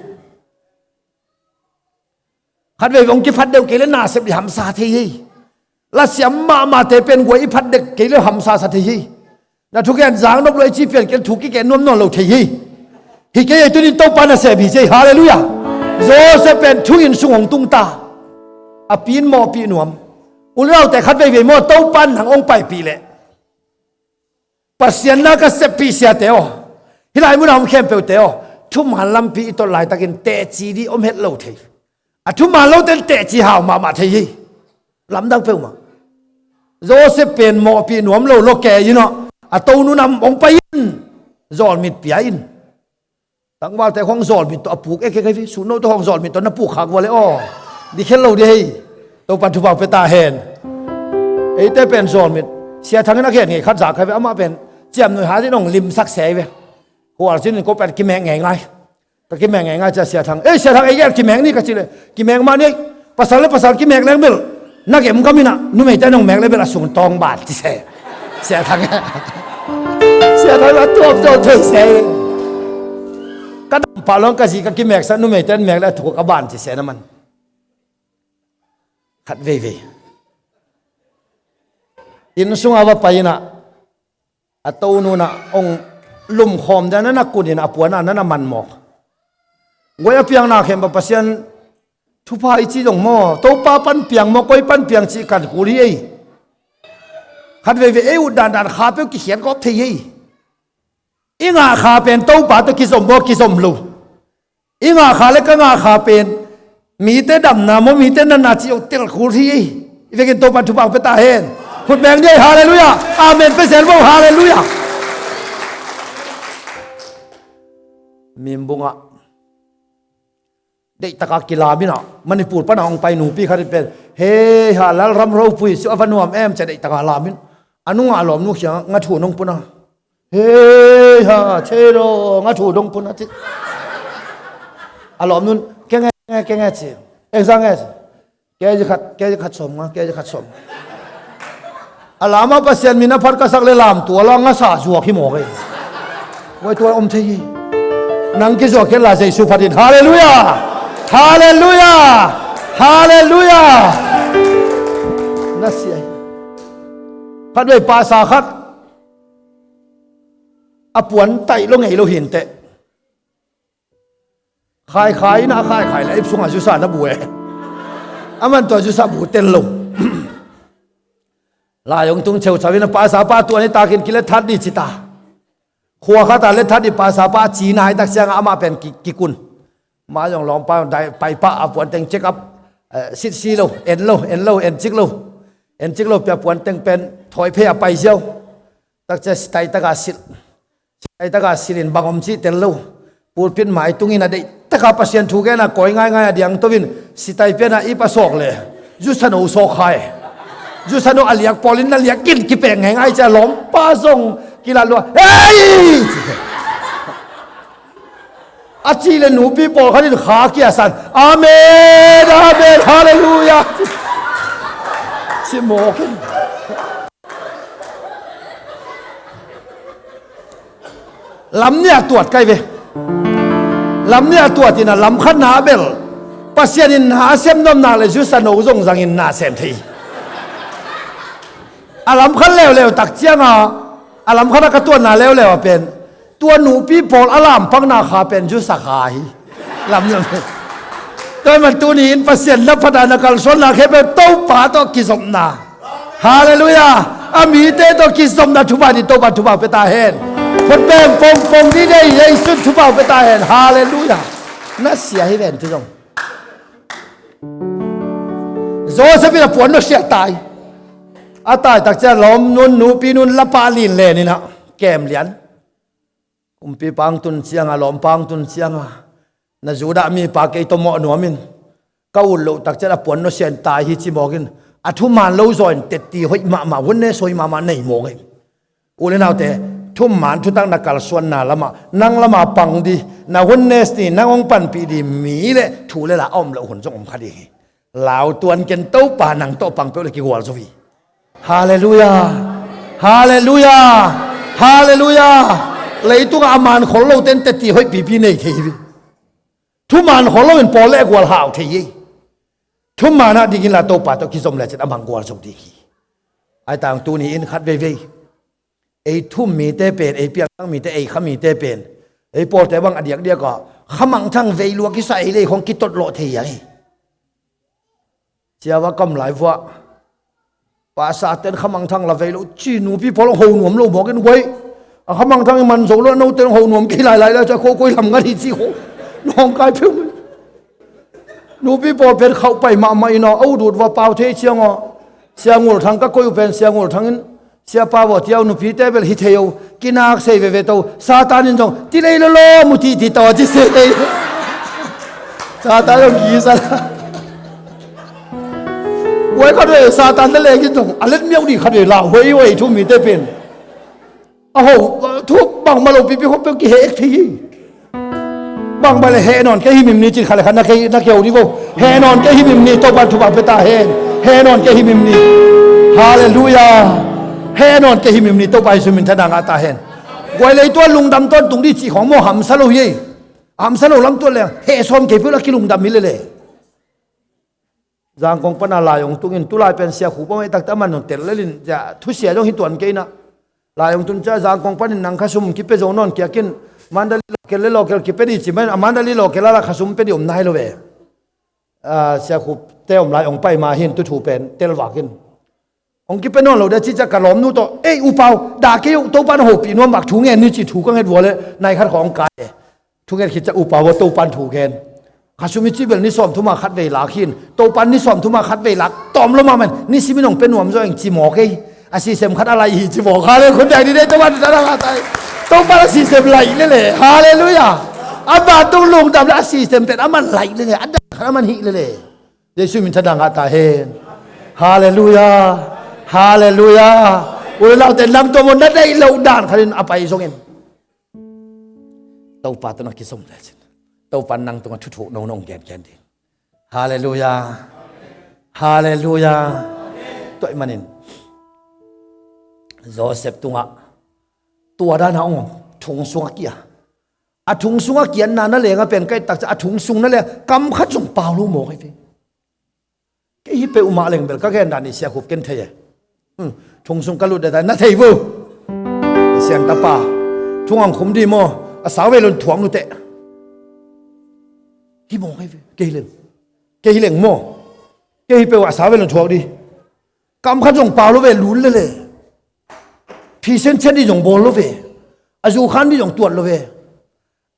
Khat vei hong kiphat deuh kei le nasep dih hamsa thei hi. Lasiam mahmahte pen guai i phat dek kei le hamsa sa thei hi. Na thugen zang nop lo i ci pian kei le thu kigen nuam nawn lo thei hi. Hi kei ei, tuni in Topa nasem hi ci ei. Halleluiah. Joseph pen thu inn sung hong tung ta. A pi in mawhpih nuam. U le naute, khat veivei maw, Topa in nang hong paipih leh Pasian na ka seppih siate aw, hih lai mun a om khempeuhte aw, thuman lampi i tot laitakin teci dih om het lo thei. A thuman lote in teci hau mahmah thei hi. Lamdang peuhmah. Joseph pen mawhpih nuam lo lua kei in aw, a tonu in a hong pai in, zawlmit pia in. Tangvalte khawng zawlmit tawh a puk ekek hi, sutno tawh khawng zawlmit tawh na puk khak vua le aw, dikhelh lo dih hi. Topa thupha pia ta hen. Eite pen zawlmit, Sia Thang in a gen ngei khat za kha ve, amah pen ciamnuih hat in hong limsak se hi ve. Hualcin in ko pen kimek ngeingai. Ka kimek ngeingai cia Sia Thang, ei Sia Thang, ei gen kimek ni ka cih leh kimek mah ni. Pasal le pasal kimek leng bel na gem gam in ah, numeite nong mek le bel a sung tawng ban ci se. Sia Thang, Sia Thang a tuam zo thei se. Ka dam pah lo-in ka zi ka kimeksak, numeite in mek le a thuk a ban ci se na man. Khat veivei inn sungah va pai in ah, a tonu in ah hong lumkhawm dia na na kun in a puan ah na na man mawk. Guai a piangna khempeuh Pasian thupha i ci zong maw, Topa pan piang maw, koi pan piang cih kan kul hi ei. Khat veivei ei ut dandan kha peuh kikhiat gawp thei ei. I ngah kha pen Topa tawh kizom maw, kizom lo. I ngah kha le ka ngah kha pen mite damna maw, mite natna cih zong tel kul hi ei. I vekin Topa thupha pia ta hen. Khut beng ni ei, halleluiah. Amen pia zel vo, halleluiah. Mimbung ah deihtaka kilam in ah, Manipur pana hong pai nupi khat in pen, hei ha, lalram ropui sih a va nuam em, cia deihtaka lam in, a nungah a lawmnu kiangah, nga thu nong pun a, hei ha, thei lo, nga thu nong pun a ci. A lawmnu in, kei nge, kei nge ci. Eng za nge ci. Kei zi khat, kei zi khat sawm nga, kei zi khat sawm nga. A lamah Pasian min a phat ka sak le lamtual a ngasa zuak hi mawk ei. Guai tua om thei hi. Nang kizuak kei la Jesu phat in. Halleluiah! Halleluiah! Halleluiah! Na sia hi. Khat vei pasa khat a puan taih lo ngei lo hi inteh. Khaikhai in a khaikhai le a ip sungah zusa na bu e. Aman tua zusa bu tel lo. Lai hong tung cheuchau in a pasa pa tua ni takin kile that dih ci ta. Khua khat a let that i pasa pa a ci nai tak ciangah amah pen ki-, kikun. Mah zong lawmpa zong dai pai pah a puanteng check up, eh, sit si lo, en lo, en lo, en cik lo. En cik lo pi a puanteng pen thawi phei a pai ziau. Tak cia sitai taka silh. Sitai taka silhin bang om cih tel lo. Pulpit mai tungin a deih taka Pasian thu gen a kawi ngaingai a diang to in sitai pian a ip a sawk le. Zusano sawk khai. Zusano a liak pawlin na liak in kipeng ngaingai cia lawmpa zong kilat lua. Hei! A cih le nupi pawlkhat in kha kia san. Amen, amen, halleluiah. Ci mawk in. Lam nih a tuat kai ve. Lam nih a tuat in a lam khat na bel Pasian in na a sem nuam nak le zusano zong zangin na sem thei. A lam khat leuleu tak cianga a lam khat a ka tuatna leuleu a pen tua nupi pawl a lampangna kha pen zusa kha hi. Lam nih a tua man tuni in Pasian na phat a na kalsuanna khempeuh Topa tawh kizopna. Halleluiah. A mite tawh kizopna thupha dih Topa thupha pia ta hen. Phot peng pongpong dih dei Jesu thupha pia ta hen. Halleluiah. Na sia hi ven tu zong. Joseph in a puan nusia tai. A tai tak cia lawm nun nupi nun lapa lin len in a kem lian. Kumpipa ang tun cianga lawmpa ang tun cianga na Judah mipa kei tawh mawh nuamin ka ut loh tak cian a puan nusia in tai hi ci mawkin a thuman lo zaw in tetti hoih mahmah hun ne soi mahmah nei mawk hi. U le naute, thuman thutak na kalsuanna lamah nang lama pang dih na hun ne ni nang hong panpih dih mi le thu le la a om loh hun zong om kha dih hi. Lau tuan ken Topa nang tawh pang peuh le kigual zo hi. Halleluiah. Halleluiah. Halleluiah. Leitungah a man khol lo ten tetti hoih pipi nei thei hi. Thuman khol lo in pawl le gual hau thei hi. Thuman ah dingin la Topa tawh kizom le cin a mang gual zo dih hi. Ai tang tuni in khat veivei ei thum mite pen ei piangthang mite ei kha mite pen ei pawlte bang a diakdiakah khamangthang vei lua kisa ei lei khong kitotlawh thei hi. Ciava kam lai vuah pasa ten khamangthang la vei lo ci nupi pawl ho nuam lo mawkin guai a khamangthang i man zo lo no ten ho nuam kei lailai la cia kho koi lam ngat hi ci kho nawng kai pheu. Nupi pawl pen khauh pai mahmah in aw a ut ut va pau thei ciang aw Sia Ngul Thang ka koi uh pen Sia Ngul Thang in Siapa vawh tiau nupite bel hi thei o kinak sei veve to Satan in zong ti lei lolo mu ti ti to ci sei. Satan zong kisa la. Uai khat vei Satan na lengin zong a let miau dih khat vei lau huai uai thu mite pen a ho thu bangmah lo pipi khop peuh kihek thei hi. Bangmah le heh nawn kei himhim ni cin khat le khat na kei na keu dih vo. Heh nawn kei himhim ni Topan thupha pia ta hen. Heh nawn kei himhim ni. Halleluiah. Heh nawn kei himhim ni Topa Jesu min thana ngah ta hen. Guai lei tua lungdam tawntung dih cih khawng maw hamsa lo hi ei. Hamsa lo lam tuat leng heh sawm kei peuh la kilungdam hi lele. Zangkong pana lai hong tungin tulai pen sia khu pawh mah i takte a man hong tel lelin cia thusia zong hi tuan kei na. Lai hong tun cia Zangkong panin nang khasum kipia zo nawn kiakin Mandalay local le local kipia dih ci mahin a Mandalay local ala khasum pia dih om nai lo ve. Sia khu te om lai hong pai ma hin tu thu pen tel vakin hong kipia nawn lo dia ci cia ka lawmnu tawh ei upau dah kei uh Topan hopih nuam vak thu ngen ni ci thu ka nget vua le nai khat khawng kai e. Thunget khit ciah upa vua Topan thu gen. Khasum i cih bel ni sawm thuma khat vei lak hin Topan ni sawm thuma khat vei lak tawm lo mahmah in ni simin hong pia nuam zaw eng ci mawk ei. A sisem khat a laih hi ci mawk. Halleluiah. Khut dai ni dei Topan thutana ngah tai. Topan a sisem laih lele. Halleluiah. A ban tung lungdam le a sisem pen a man laih lele a dan khat a man hih lele. Jesu min thutana ngah ta hen. Halleluiah. Halleluiah. U le naute nang tua maw na deih loh dan khatin a pai zongin Topa tawh na kizom lecin Topa nang tungah thuthuk nono hong gengen ding. Halleluiah. Halleluiah. Tua ih manin Joseph tungah tua dana hong om thong sungah kia a thong sungah kiatna na lengah pen ka et takcia a thong sung na leng kam khat zong pau lo mawk hi ve. Kei hi peuhmah leng bel ka gen dan i sia khup ken thei e. Thungsung ka lut deta na thei vo. Siang tapa thung ang khum di maw a sau vei lon thuak nuteh. Hi mawng kei ve kei hi leng kei hi leng maw. Kei hi peuh a sau vei lon thuak di. Kam khat zong pau lo ve lul lele. Phisen chet di zong bawl lo ve. A zu khan dih zong tuat lo ve.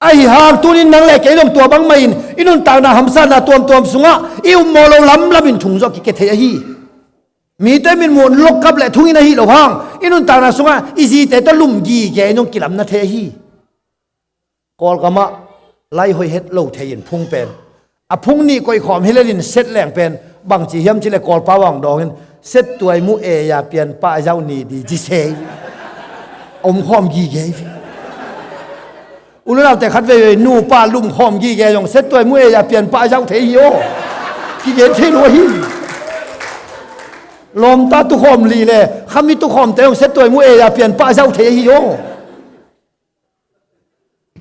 Ahi hang tunin nang le kei zong tua bangmah in i nuntakna hamsatna tuamtuam sungah i ummawh lo lamlam in thung zawh kike thei ahi. Mite min muh lokkap le thungin ahi lo hang i nuntakna sungah i zite tawh lum gige in zong kilamna thei ahi. Kawlkam ah lai hoih het lo thei in phung pen a phung nih koih khawm hi lel in set leng pen bangci hiam ci le Kawlpa vang dawng in set tuai mu e ya pian pah zau ni di ci se. Om khawm gige hi. U le naute khat veivei nupa lum khawm gige zong set tuai mu e ya pian pah zau thei hi aw. Kigen thei lo hi. Lawmta tukhawm li le khami tukhawmte zong set tuai mu e ya pian pah zau thei hi aw.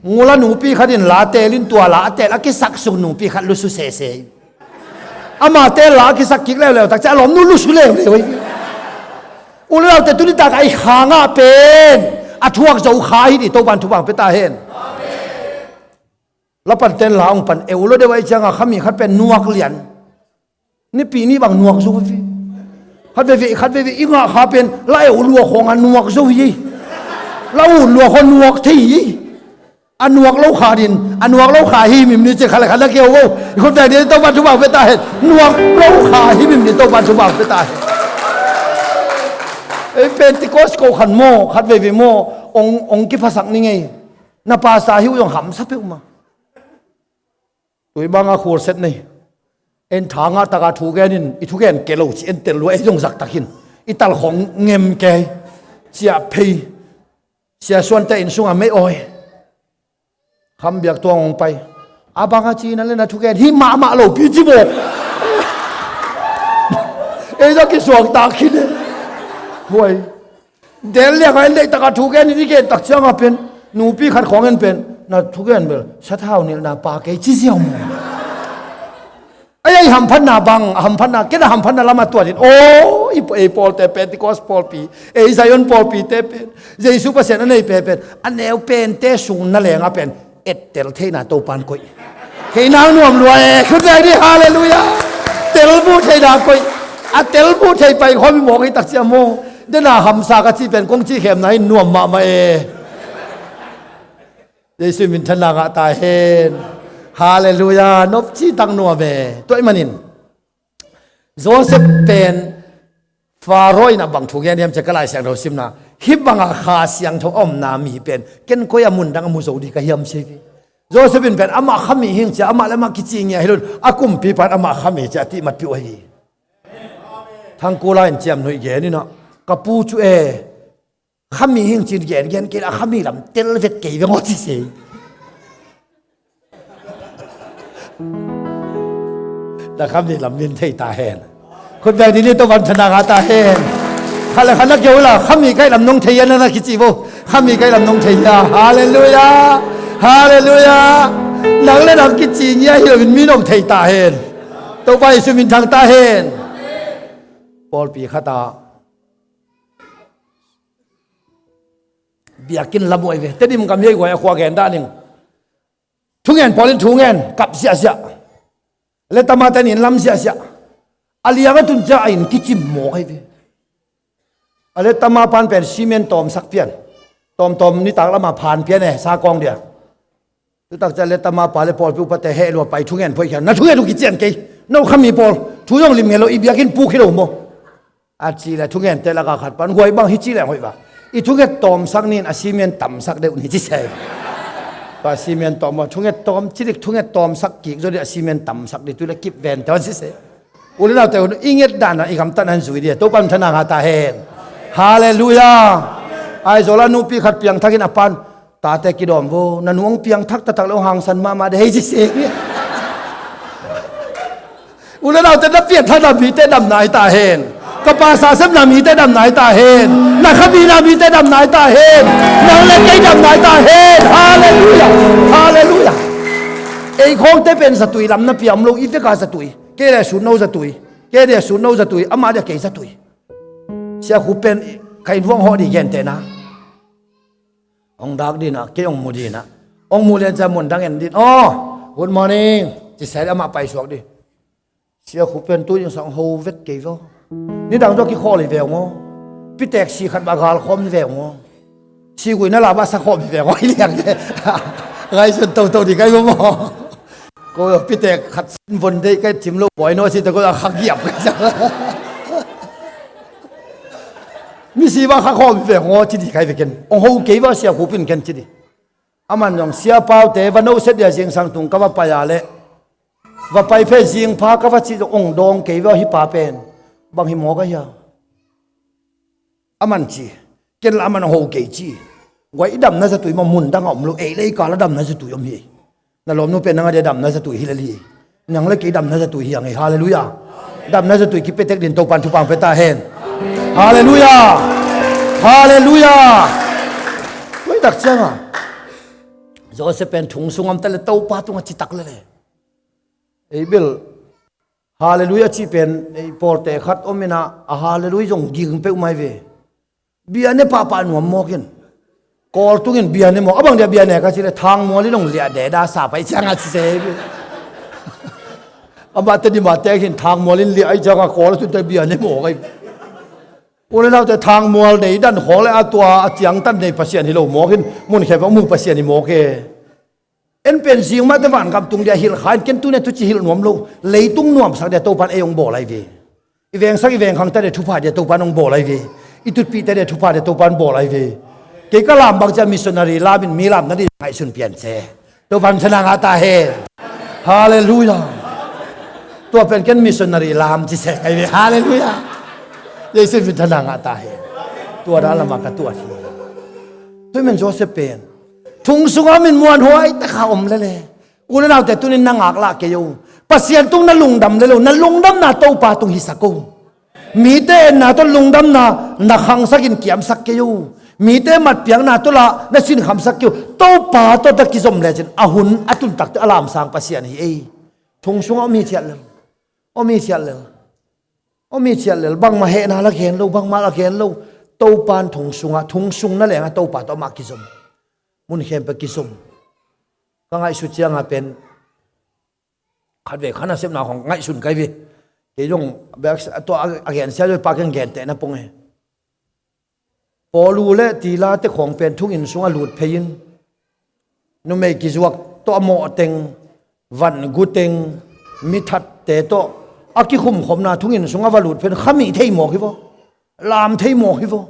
Ngula nupi khat in la tel in tua la a tel a kisak sung nupi khat lusu sese. Ama tel la a kisak kik leuleu tak ciah a lawmnu lusu leuleu hi. U le naute tuni tak a i kha ngah pen a thuak zo kha hi ni Topan thupha pia ta hen. Lapan ten la ong pan eu lo deuh a i cianga khami khat pen nuak lian. Nipi ni bang nuak zo hi. Khat veve khat veve i ngah kha pen la eu lua khawng a nuak zo hi. La u lua khawng nuak thei hi. A nuak lo kha din a nuak lo kha hi mim ni ci khat le khat na keu vo. I khut pen din Topan thupha pia ta hen. Nuak lo kha hi mim ni Topan thupha pia ta hen. Ei Pentecost ko khan maw khat veve maw ong ong kiphasak ni ngei. Na pasa hi u zong hamsa peuh ma. Tui banga khur set nei. En thangah taka thu genin i thugen kei lo ci en tel lua ei zong zak takin i tal khong ngem kei. Ciah phei. Sia suante inn sungah mei awi. Kham biak tuang hong pai. A banga ci na le na thugen hi mahmah lo pi ci bawk. Ei zong kisuak tak khin e. Huai. Del liak a en deih taka thu gen in i gen tak cianga pen nupi khat khawng en pen na thu gen bel sathau nilhna pa kei ci ziau maw? Ai ai hamphatna bang a hamphatna kena hamphatna lamah tuatin aw i ei pawlte Pentecost pawlpi ei Zion pawlpite pen Jesu Pasian a nei pe pen a neu pente sung na lenga pen ettel theihna Topan koih. Kei nang nuam lua e khut lai dih halleluiah. Tel buh theihna koih. A tel buh thei pai khawm i mawk hi takcia maw? Dena hamsa ka cih pen kong cih khemna in nuam mahmah e. Jesu minthanna ngah ta hen. Halleluiah nopci tak nuam e. Tuaih manin Joseph pen Faro in a bang thu gen hiam cia ka Lai Siangtho simna hih banga Kha Siangtho a omna mi pen ken koi a mundang a mu zo dih ka hiam sia hi. Joseph in pen amah khami hing cia amah le amah kici ngia hi lun a kumpipa in amah khami cia a tihmat piuh ahi. Thangkula in ciamnuih gen inah ka pu cu e khami hing cin gengen kei a khami lam tel vet kei veng aw ci sei. Na khami lam min thei ta hen. Khut beng dili to van thana nga ta hen. Kha le kha na keu la khami kai lam nong thei ya na na kici bo. Khami kai lam nong thei ya. Halleluiah. Halleluiah. Nang le nang kici ngia hi lo min mi nong thei ta hen. Topa Jesu min thang ta hen. Pawlpi khata biakinn lam uh ahi ve. Tedim kam hiai guai a khua gen dah ning. Thungen pawl in thungen kap ziahziah. Letama ten in lam ziahziah. A liang a tun cia a in kicim mawk ahi ve. A letama pan pen simen tawmsak pian. Tawmtawm nitak lama phan pian e sa kawng dia. Tutak cia letama pa le pawlpi upate heh lua pai thungen phoih khian na thungen uh kician kei. No khami pawl thu zong lim ngelo i biakinn puk hi lo maw? A ci le thungente laka khat pan huai bang hi ci le hoih va. I thunget tawmsak nin a simen tamsak deuh ni ci se. Pa simen tawm a thunget tawm cilik thunget tawmsak kik zo di a simen tamsak di tu le kip ven tawh ci se. U le naute hun i nget dana i gamtatna in zui dia Topan thana nga ta hen. Halleluiah. Aizawl a nupi khat piangthakin a pan tate kidawm vo na nuang piangthak taktak lo hangsan mahmah de hei ci se. U le naute na pianthakna mite damna ahi ta hen. Ka pasa sepna mite damna ahi ta hen. Na khamina mite damna ahi ta hen. Nang le kei damna ahi ta hen. Halleluiah. Halleluiah. Ei khawngte pen zatui lam na piam lo i veka zatui. Kei le sut no zatui. Kei le sut no zatui. Amah dia kei zatui. Sia khu pen ka in vuang hawh di gente na. Ong dak dinah kei ong mu dinah ong mu lian cia mun dang en din aw. Good morning. Ci sai amah paisuak di. Sia khu pen tu ding sang ho vet kei vaw. Nidang zaw kikhawl hi veu maw? Pitek si khat bah galkhawm hi veu maw? Siguina la ba sa khawh mi ve ngawi liang le. Ngaihsun toto ding kai maw. Ko pitek khat sin von dei kai cim lo bawi naw si te ko a kha giap kai sa. Misi ba kha khawh mi ve ngaw ci ding kai ve ken. Ong ho kei ba sia khupin ken ci ding. Aman zong sia paute va no set dia zingsang tung ka va pai a le. Va pai phe zing pha ka va ci zong ong dawng kei va hi pa pen. Bang hi maw ka hia. Aman ci, ken la aman ho kei ci. Guai i damna zatui ma mun dang a om lo, ei le ei kal a damna zatui om hi. Na lawmnu pen nang a dia damna zatui hi lel hi. Nang le kei damna zatui hi a ngei, halleluiah. Damna zatui kipetek din Topan thupha pia ta hen. Halleluiah. Halleluiah. Tuai tak cianga Joseph pen thung sung om ta le Topa tunga citak le le. Ei bil Halleluiah cih pen ei pawlte khat om ina a halleluiah zong ging peuh mai ve. Bia ne pahpah nuam mawkin. Kawl tungin bia ne mawk a bang dia bia ne ka ci le thangmual in hong liah deda sa pai cianga ci se. Amah te dimah te hin thangmual in liah ai cianga kawl a tunte bia ne mawk ai. U le naute thangmual nei dan khawng le a tua a ciangtan nei Pasian hi lo mawkin mun khe va mu Pasian hi mawk e. En pen zing mah te vangam tung dia hilh kha in ken tune tuci hilh nuam lo. Leitung nuamsak dia Topan ei hong bawl ai ve. I vengsak i vengkhang ta dia thupha dia Topan hong bawl ai ve. I tutpih ta dia thupha dia Topan bawl ai ve. Kei ka lam bang cia missionary lam in mi lam na di ngaihsun pian se. Topan thana ngah ta hen. Halleluiah. Tua pen ken missionary lam ci se ai ve. Halleluiah. Jesu min thana ngah ta hen. Tua da lama ka tuat hi. Tui men Joseph pen thung sunga min muanhuai takha om lele. U le naute tunin na ngaklah kei o. Pasian tung na lungdam lelo, na lungdamna Topa tung hisak o. Mite enna tawh lungdamna na khangsakin kiamsak kei o. Mite matpiakna tawh lah na sinkhamsak kei o. Topa tawh na kizom lecin a hun a tuntakte a lamsang Pasian hi ei. Thung sunga om hi thiat lel. Om hi thiat lel. Om hi thiat lel. Bangmah hehna la gen lo, bangmah la gen lo. Topan thung sunga, thung sung na lenga Topa tawh amah kizom. Mun khempeuh kizom. Ka ngaihsut cianga pen khat ve khat na sepna khong ngaihsun kai ve. Kei zong tua a gensia zoi pa keng gentehna pong e. Paulu le tila te khong pen thungin sunga lut phei in numei kizuak tawh a mawhteng, vanguteng, mithatte tawh a kikhumkhopna thungin sunga va lut phei in khamih thei mawk hi vaw. Lam thei mawk hi vaw.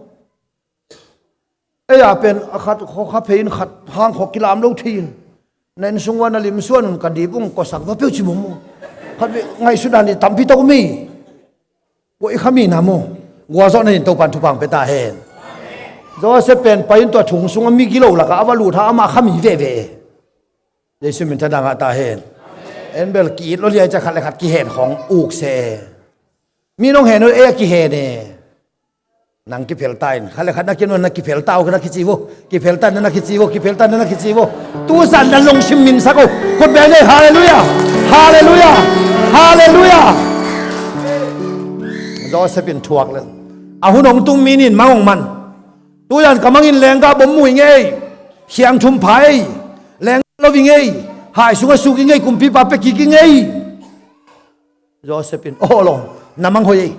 Ei a pen a khat khaw kha phei in khat hang khaw kilam lo thei in na inn sung ua na lim suan un ka dip ung kawsak va peuh ci mawk maw? Khat ngaihsut dan i tampi tawk mi. Kua i khami na maw? Gualzawhna in Topan thupha pia ta hen. Joseph pen pai in tua thung sung a mi gilo laka a va lut ha amah khami veve. Jesu min thadang ah ta hen. En bel ki-it lo liai ca khat le khat kihen khawng uk se. Mi nong hen uh ei a kihen e. Nang kiphel ta in khat le khat na kinuan na kiphel ta uh na kici vo. Kiphel ta na na kici vo, kiphel ta na na kici vo. Tusan na lungsim minsak uh. Khut beng nei, halleluiah. Halleluiah. Halleluiah. Joseph in thuak le a hun hong tung mi nin mang hong man. Tuyan ka mangin lenggah bom mu i ngei. Siangthum pha ei. Lenggah lo i ngei. Hai sunga suk i ngei, kumpipa pia kik i ngei. Joseph in aw lawm, na mang hoih ei.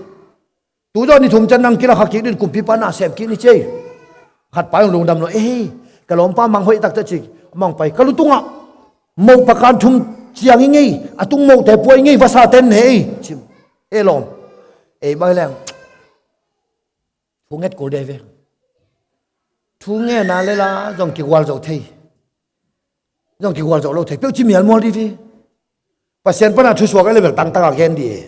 Tu zawh ni thum ciang nang kilakha kik din kumpipa na sem kik ni ci ei. Khat pa hong lungdam lo ei. Ka lawmpa mang hoih taktak ci. Mang pai ka lu tungah moh pakan thum ciang i ngei. A tung mohte pua i ngei, vasate ne ei. Cim e lawm. Ei bai leng thu nget kul dei ve. Thu ngen a le la zong kigual zo thei. Zong kigual zo lo thei peuh ci mialmual di ve. Pasian pana thusuak a le bel tangtang a gen di e.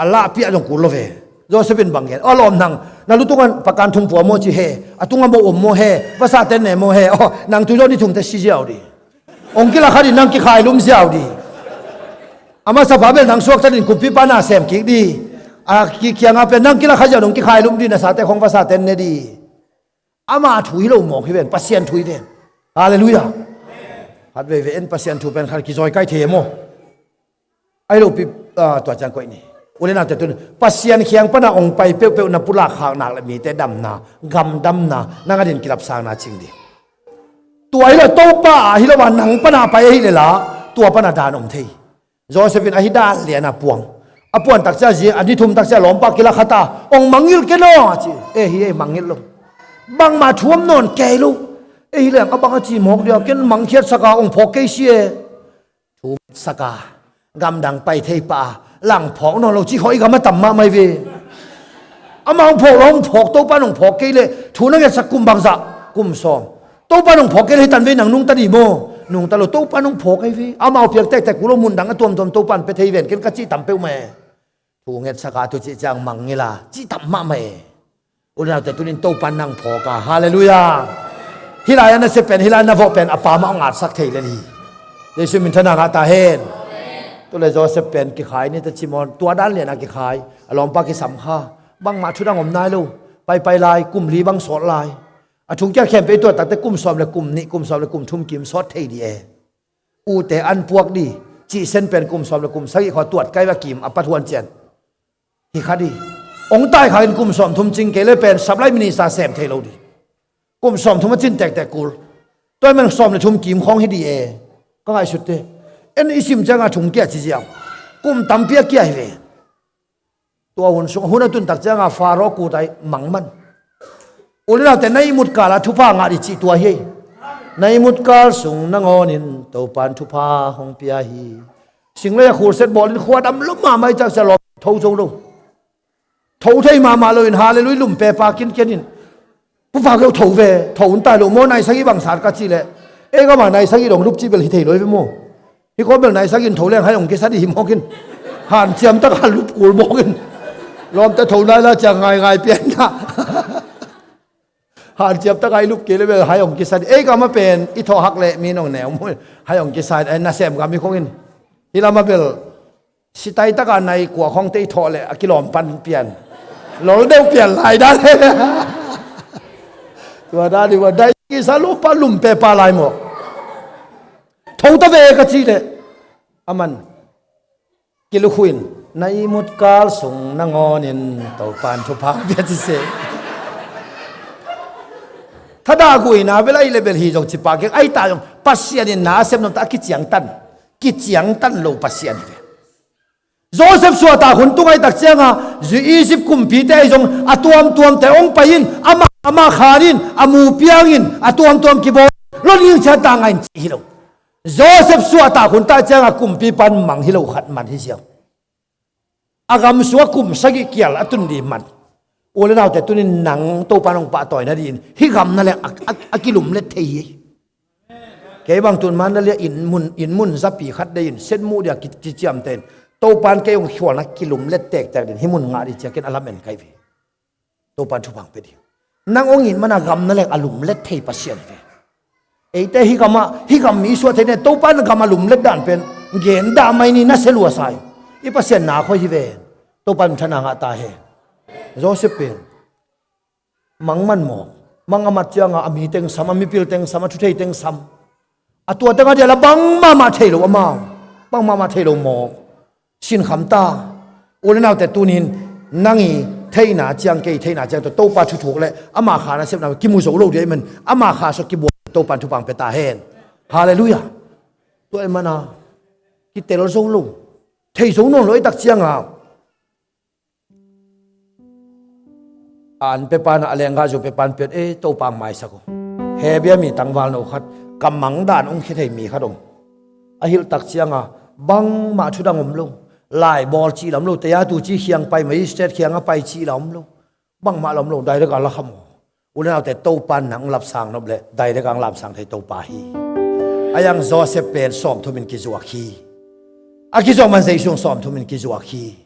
A lahpiah zong kul lo ve. Joseph in bang gen, aw lawm nang, na lutunga pakan thum pua maw ci he, a tunga moh om maw he, vasate ne maw he, aw nang tu zawh ni thumte si ziau di. Ong kilakha di nang kikhailum ziau di. A masa pa bel nang suakta din kumpipa na sem kik di. A kikianga pen nang kilakha ziau nong kikhailum di, na sate khong vasate ne di. Ama thu hi lo mawk hi ven, Pasian thu hi ven. Halleluiah. Khat veve en Pasian thu pen khat kizawi kai thei e maw? Ai lo pi, ah, tua ciang koih ni. U le naute tun Pasian khiang pana ong pai peuhpeuh na pulak khak nak le mite damna, gam damna, nang a din kilapsangna cing di. Tua hi lo Topa a hi lo a nang pana pai ahi le la, tua pana dan om thei. Joseph in ahi dan liana puang. A puan takcia zi a ni thum takcia lawmpa kila khata ong mangngilh ken aw a ci. E hi ei mangngilh lo. Bangmah thu om nawn kei lo. Ei leng a bang a ci mawk dia, ken mangkhiat saka hong phawk kei si e. Thu nget saka, gamdang pai thei pah a, lang phawk nawn lo ci khawh i gam a tam mahmah hi ve. Amah hong phawk lo, hong phawk, Topa in hong phawk kei leh, thu na ngetsak kum bangzah, kum sawm. Topa in hong phawk kei leh hi tan ve, nang nungta dih maw? Nungta lo, Topa in hong phawk ahi ve. Amau piak tektek kul lo, mundang a tuamtuam Topa in pia thei ven, ken ka cih tam peuhmah e. Thu ngetsak a, tu cih ciang mangngilh a, cih tam mahmah e. U le naute, tunin Topa in nang phawk a. Halleluiah. Hih lai-ah na sep pen, hih lai-ah na vawh pen, a pa mah hong atsak thei lel hi. Jesu min thang a ngah ta hen. Tu le Joseph pen kikhai ni ta ci maw, tua dan lian a kikhai. A lawmpa kisam kha. Bangmah thu dang om nai lo. Paipai lai, kum li bang sawt lai. A thongkiat khempeuh i tuat takte kum sawm le kum nih, kum sawm le kum thum kim sawt thei dih e. Ute an puak dih, cihsen pen kum sawm le kum sagih khawng tuat kai va kim a pat huan cian. Hi kha dih. Hong tai kha in kum sawm thum cing kei le pen supply minister sem thei lo dih. Kum sawm thum a cin tektek kul. Tua ahih man sawm le thum kim khawng hi dih e. Ka ngaihsut te. En i sim ciang a thongkiat ci ziau. Kum tampi a kia hi ve. Tua hun sung, hun a tun tak ciang a Pharaoh kut ah mang man. U le naute, na ihmut kal a thupha ngah dih cih tua hi. Na ihmut kal sung nangawnin Topa in thupha hong pia hi. Singlei a khulset bawlin khua dam lo mahmah i cak sia lawm tho zo lo. Tho thei mahmah loin, halleluiah, lum pepa kinken in. Pu Phak Keu, tho ve, tho un tai lo maw, nai sagih bang sat ka cih leh. Ei gam a nai sagih dong lup cih bel hi thei lo hi ve maw. Hih khawng bel nai sagih in tho leng hai hong kisa dih hi mawk in. Hanciam tak a lup kul mawk in. Lawmte, tho nai la ciang ngaingai pian na. Hanciam tak a i lup kei le bel hai hong kisa dih. Ei gam a pen i thawh hak leh mi in hong neu maw. Hai hong kisa, eh, nasem gam hi khawng in. Hih lam a bel sitai tak a nai kua khawngte i thawh leh a kilawm pan pian. Lol deuh pian lai dan. Tua dan i va dai kisa, lum pa, lum pepa lai maw. Tho ta ve ka cih leh. Aman kilukhuh in, na ihmut kal sung nangawnin Topa in thupha pia ci se. Thadah guihna bel ahih leh bel hi zong ci pah keng, ahi ta zong Pasian in na a sep nuam ta a kiciangtan, kiciangtan lo Pasian hi ve. Joseph suahtak hun tung ahih tak ciang a, zui Egypt kumpite ahi zong a tuamtuamte hong pai in, amah, amah khan in, a mu piang in, a tuamtuam kibawl, lo ning ciat ta ngai in cih hi lo. Joseph suahtak hun tak ciang a kumpipa in mang hi lo khat man hi ziau. A gam sung a kum sagih kial a tun dih man. U le naute, tunin nang Topa in hong pahtawi nadingin hih gam na leng a, a, a kilumlet thei hi. Kei bang tun man na lia inn mun, inn mun zapi khat dei in, set muh dia ki, kiciamteh in, Topa in kei hong khualna kilumlet tektek ding, hih mun ngah dih ci-a ken a lam en ka hi ve. Topa in thupha hong pia dih. Nang hong it man a gam na leng a lumlet thei Pasian hi ve. Eite hih gam ah, hih gam mi suah thei ne, Topa in gam a lumlet dan pen gen dah mai ni, na sia lua sa hi. I Pasian na khoi hi ve. Topa in thang a ngah ta hen. Joseph pen mang man maw. Mang a mat ciang a, a mi teng sam, a mipil teng sam, a thuthei teng sam. A tua teng a dial a bang mahmah thei lo amau. Bang mahmah thei lo maw. Sinkham ta. U le naute, tunin nang i theihna ciang, kei theihna ciang tawh Topa thuthuk le ama khan a sepna kimu zo lo dih ahih man, ama kha sung kibuak Topa in thupha hong pia ta hen. Halleluiah. Tua ahih man a kitel zo lo, thei zo nawn lo ahih tak ciang a, a an pepa na, a lenggahzu pepa in pian, "Eh, Topa hong maisak uh. Hebru mi tangval no khat, ka mang dan hong khia thei mi khat om." A hilh tak ciang a, bangmah thu dang om lo. Laibawl cih lam lo, tei a tu ci khiang pai, magistrate khiang a pai cih lam om lo. Bangmah lam lo, direct a la kham uh. U le naute, Topa in nang lapsang nop le, direct a lapsang thei Topa hi. A yang Joseph pen sawmthum in kizuak hi. A kizuak man Jesu sawmthum in kizuak hi.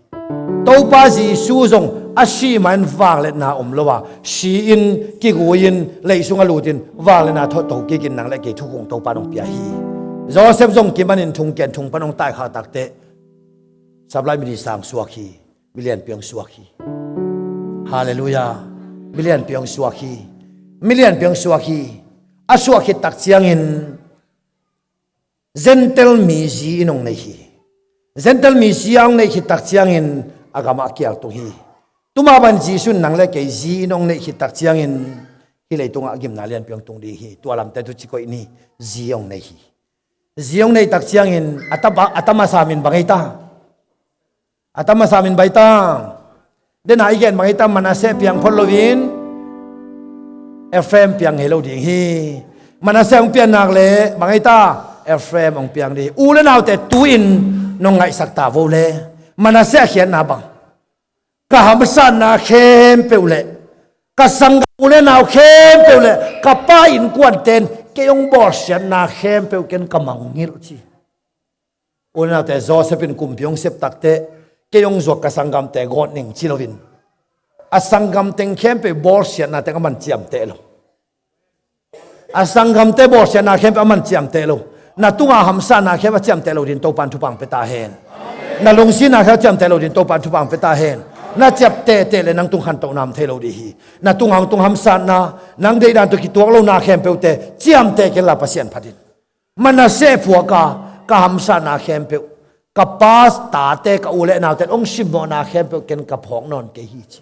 Topa Jesu zong a si ma in vangliatna om lo a, si in, kigui in, lei sung a lut in, vangliatna thawh to kik in nang le kei thukhun Topa in hong pia hi. Joseph zong kiman in thong kian thong pan hong taikhak takteh, supply minister hong suak hi, mi lianpi hong suak hi. Halleluiah. Mi lianpi hong suak hi. Mi lianpi hong suak hi. A suak khit tak ciangin, Gentile mi zi in hong nei hi. Gentile mi zi a hong neih khit tak ciangin a gam ah a kial tung hi. Tuma ban Jesu in nang le kei zi in hong neih khit tak ciangin hih leitungah a gimna lianpi hong tung ding hi. Tua lamte tu ci koih ni, zi hong nei hi. Zi hong neih tak ciangin a ta ba, a ta masa min bang ei ta? A ta masa min bai ta. Dena i gen bang ei ta, Manasseh piang phot loin, Ephraim piang ngei lo ding hi. Manasseh hong pian nak leh bang ei ta? Ephraim hong piang ding hi. U le naute tu-in nong ngaihsak ta vo le. Manasseh a khiatna bang? Ka hamsatna khempeuh le ka sanggam u le nau khempeuh le ka pa innkuante'n kei hong bawlsiatna khempeuh ken ka mangngilh ci. U le naute, Joseph in kumpi hong sep takteh kei hong zuak ka sanggamte gawt ning ci loin a sanggam teng khempeuh bawlsiatna teng a man ciamteh lo. A sanggamte bawlsiatna khempeuh a man ciamteh lo. Na tunga hamsatna khempeuh a ciamteh lo dingin Topa'n thupha hong pia ta hen. Na lungsimna khempeuh a ciamteh lo dingin Topa'n thupha hong pia ta hen. Na ciamteh teh le nang tung khantohna om thei lo ding hi. Na tunga hong tung hamsatna, nang deihdan tawh kituak lohna khempeuhte ciamteh kei inla Pasian phat in. Manasseh phuak a, ka hamsatna khempeuh, ka pa tate, ka u le naute hong simmawhna khempeuh ken ka phawk nawn kei hi ci.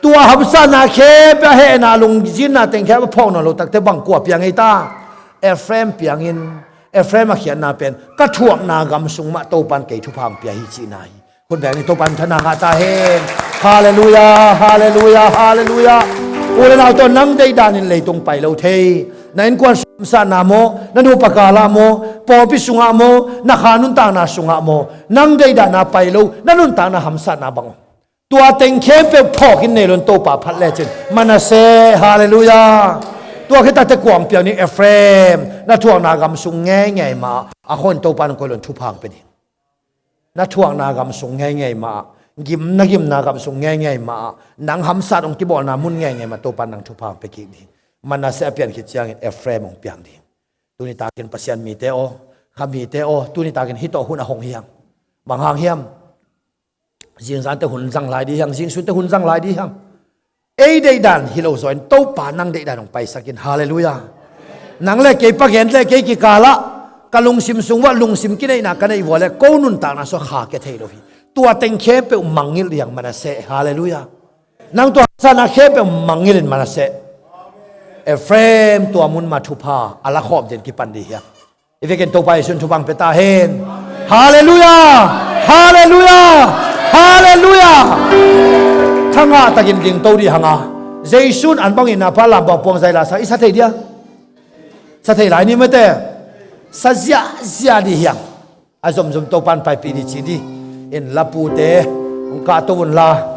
Tua hamsatna khempeuh a hehna, lungzinna teng khempeuh a phawk nawn lo takteh bang kua piang ei ta? Ephraim piangin, Ephraim a khiatna pen ka thuakna gam sung mah Topa'n kei thupha hong pia hi cihna hi. Khut beng ni, Topa'n thupha ngah ta hen. Halleluiah, halleluiah, halleluiah. U le naute, nang deihdan in leitung pai lo thei. Na innkuan sung hamsatna maw, na nupa kal ah maw, pawlpi sungah maw, na kha nuntakna sungah maw, nang deihdan a pai lo na nuntakna hamsatna bang om? Tua teng khempeuh phawk in nei lo in Topa phat lecin. Manasseh, halleluiah. Tua khit takteh kua hong piang ding? Ephraim. Na thuakna gam sung ngeingei mah a khawng in Topa'n hong koih lo in thupha hong pia ding. Na thuakna gam sung ngeingei mah, gim, na gimna gam sung ngeingei mah, nang hamsat hong kibawlna mun ngeingei mah Topa'n nang thupha hong pia kik ding. Manasseh a pian khit ciangin Ephraim hong piang ding. Tuni takin Pasian mite aw, kha mite aw, tuni takin hih tawh hun a hong hi hang. Bang hang hiam? Zingzan teh hun zang lai ding hi hang, zingsun teh hun zang lai ding hi hang. Ei deihdan hi lo zaw in Topa nang deihdan hong paisak in. Halleluiah. Nang le kei, pa gen le kei kikal ah ka lungsim sung uah lungsim kineihna ka neih uh leh ko nuntakna sung kha kia thei lo hi. Tua teng khempeuh mangngilh ding hi hang, Manasseh. Halleluiah. Nang tua hamsatna khempeuh mangngilh in, Manasseh. Ephraim tua mun mah thupha a lakhawm dingin kipan ding hi hang. I vekin Topa Jesu'n thupha hong pia ta hen. Halleluiah! Halleluiah! Halleluiah! Thangah takin dingto ding hi hang a, Jesu'n an bangin a pa lam bang puang zai la sa, i sa thei dia? Sa thei lai ni mate. Sa ziahziah ding hi hang. A zomzom Topa'n paipih ding ci ding. Inn lapute hong kahto unla,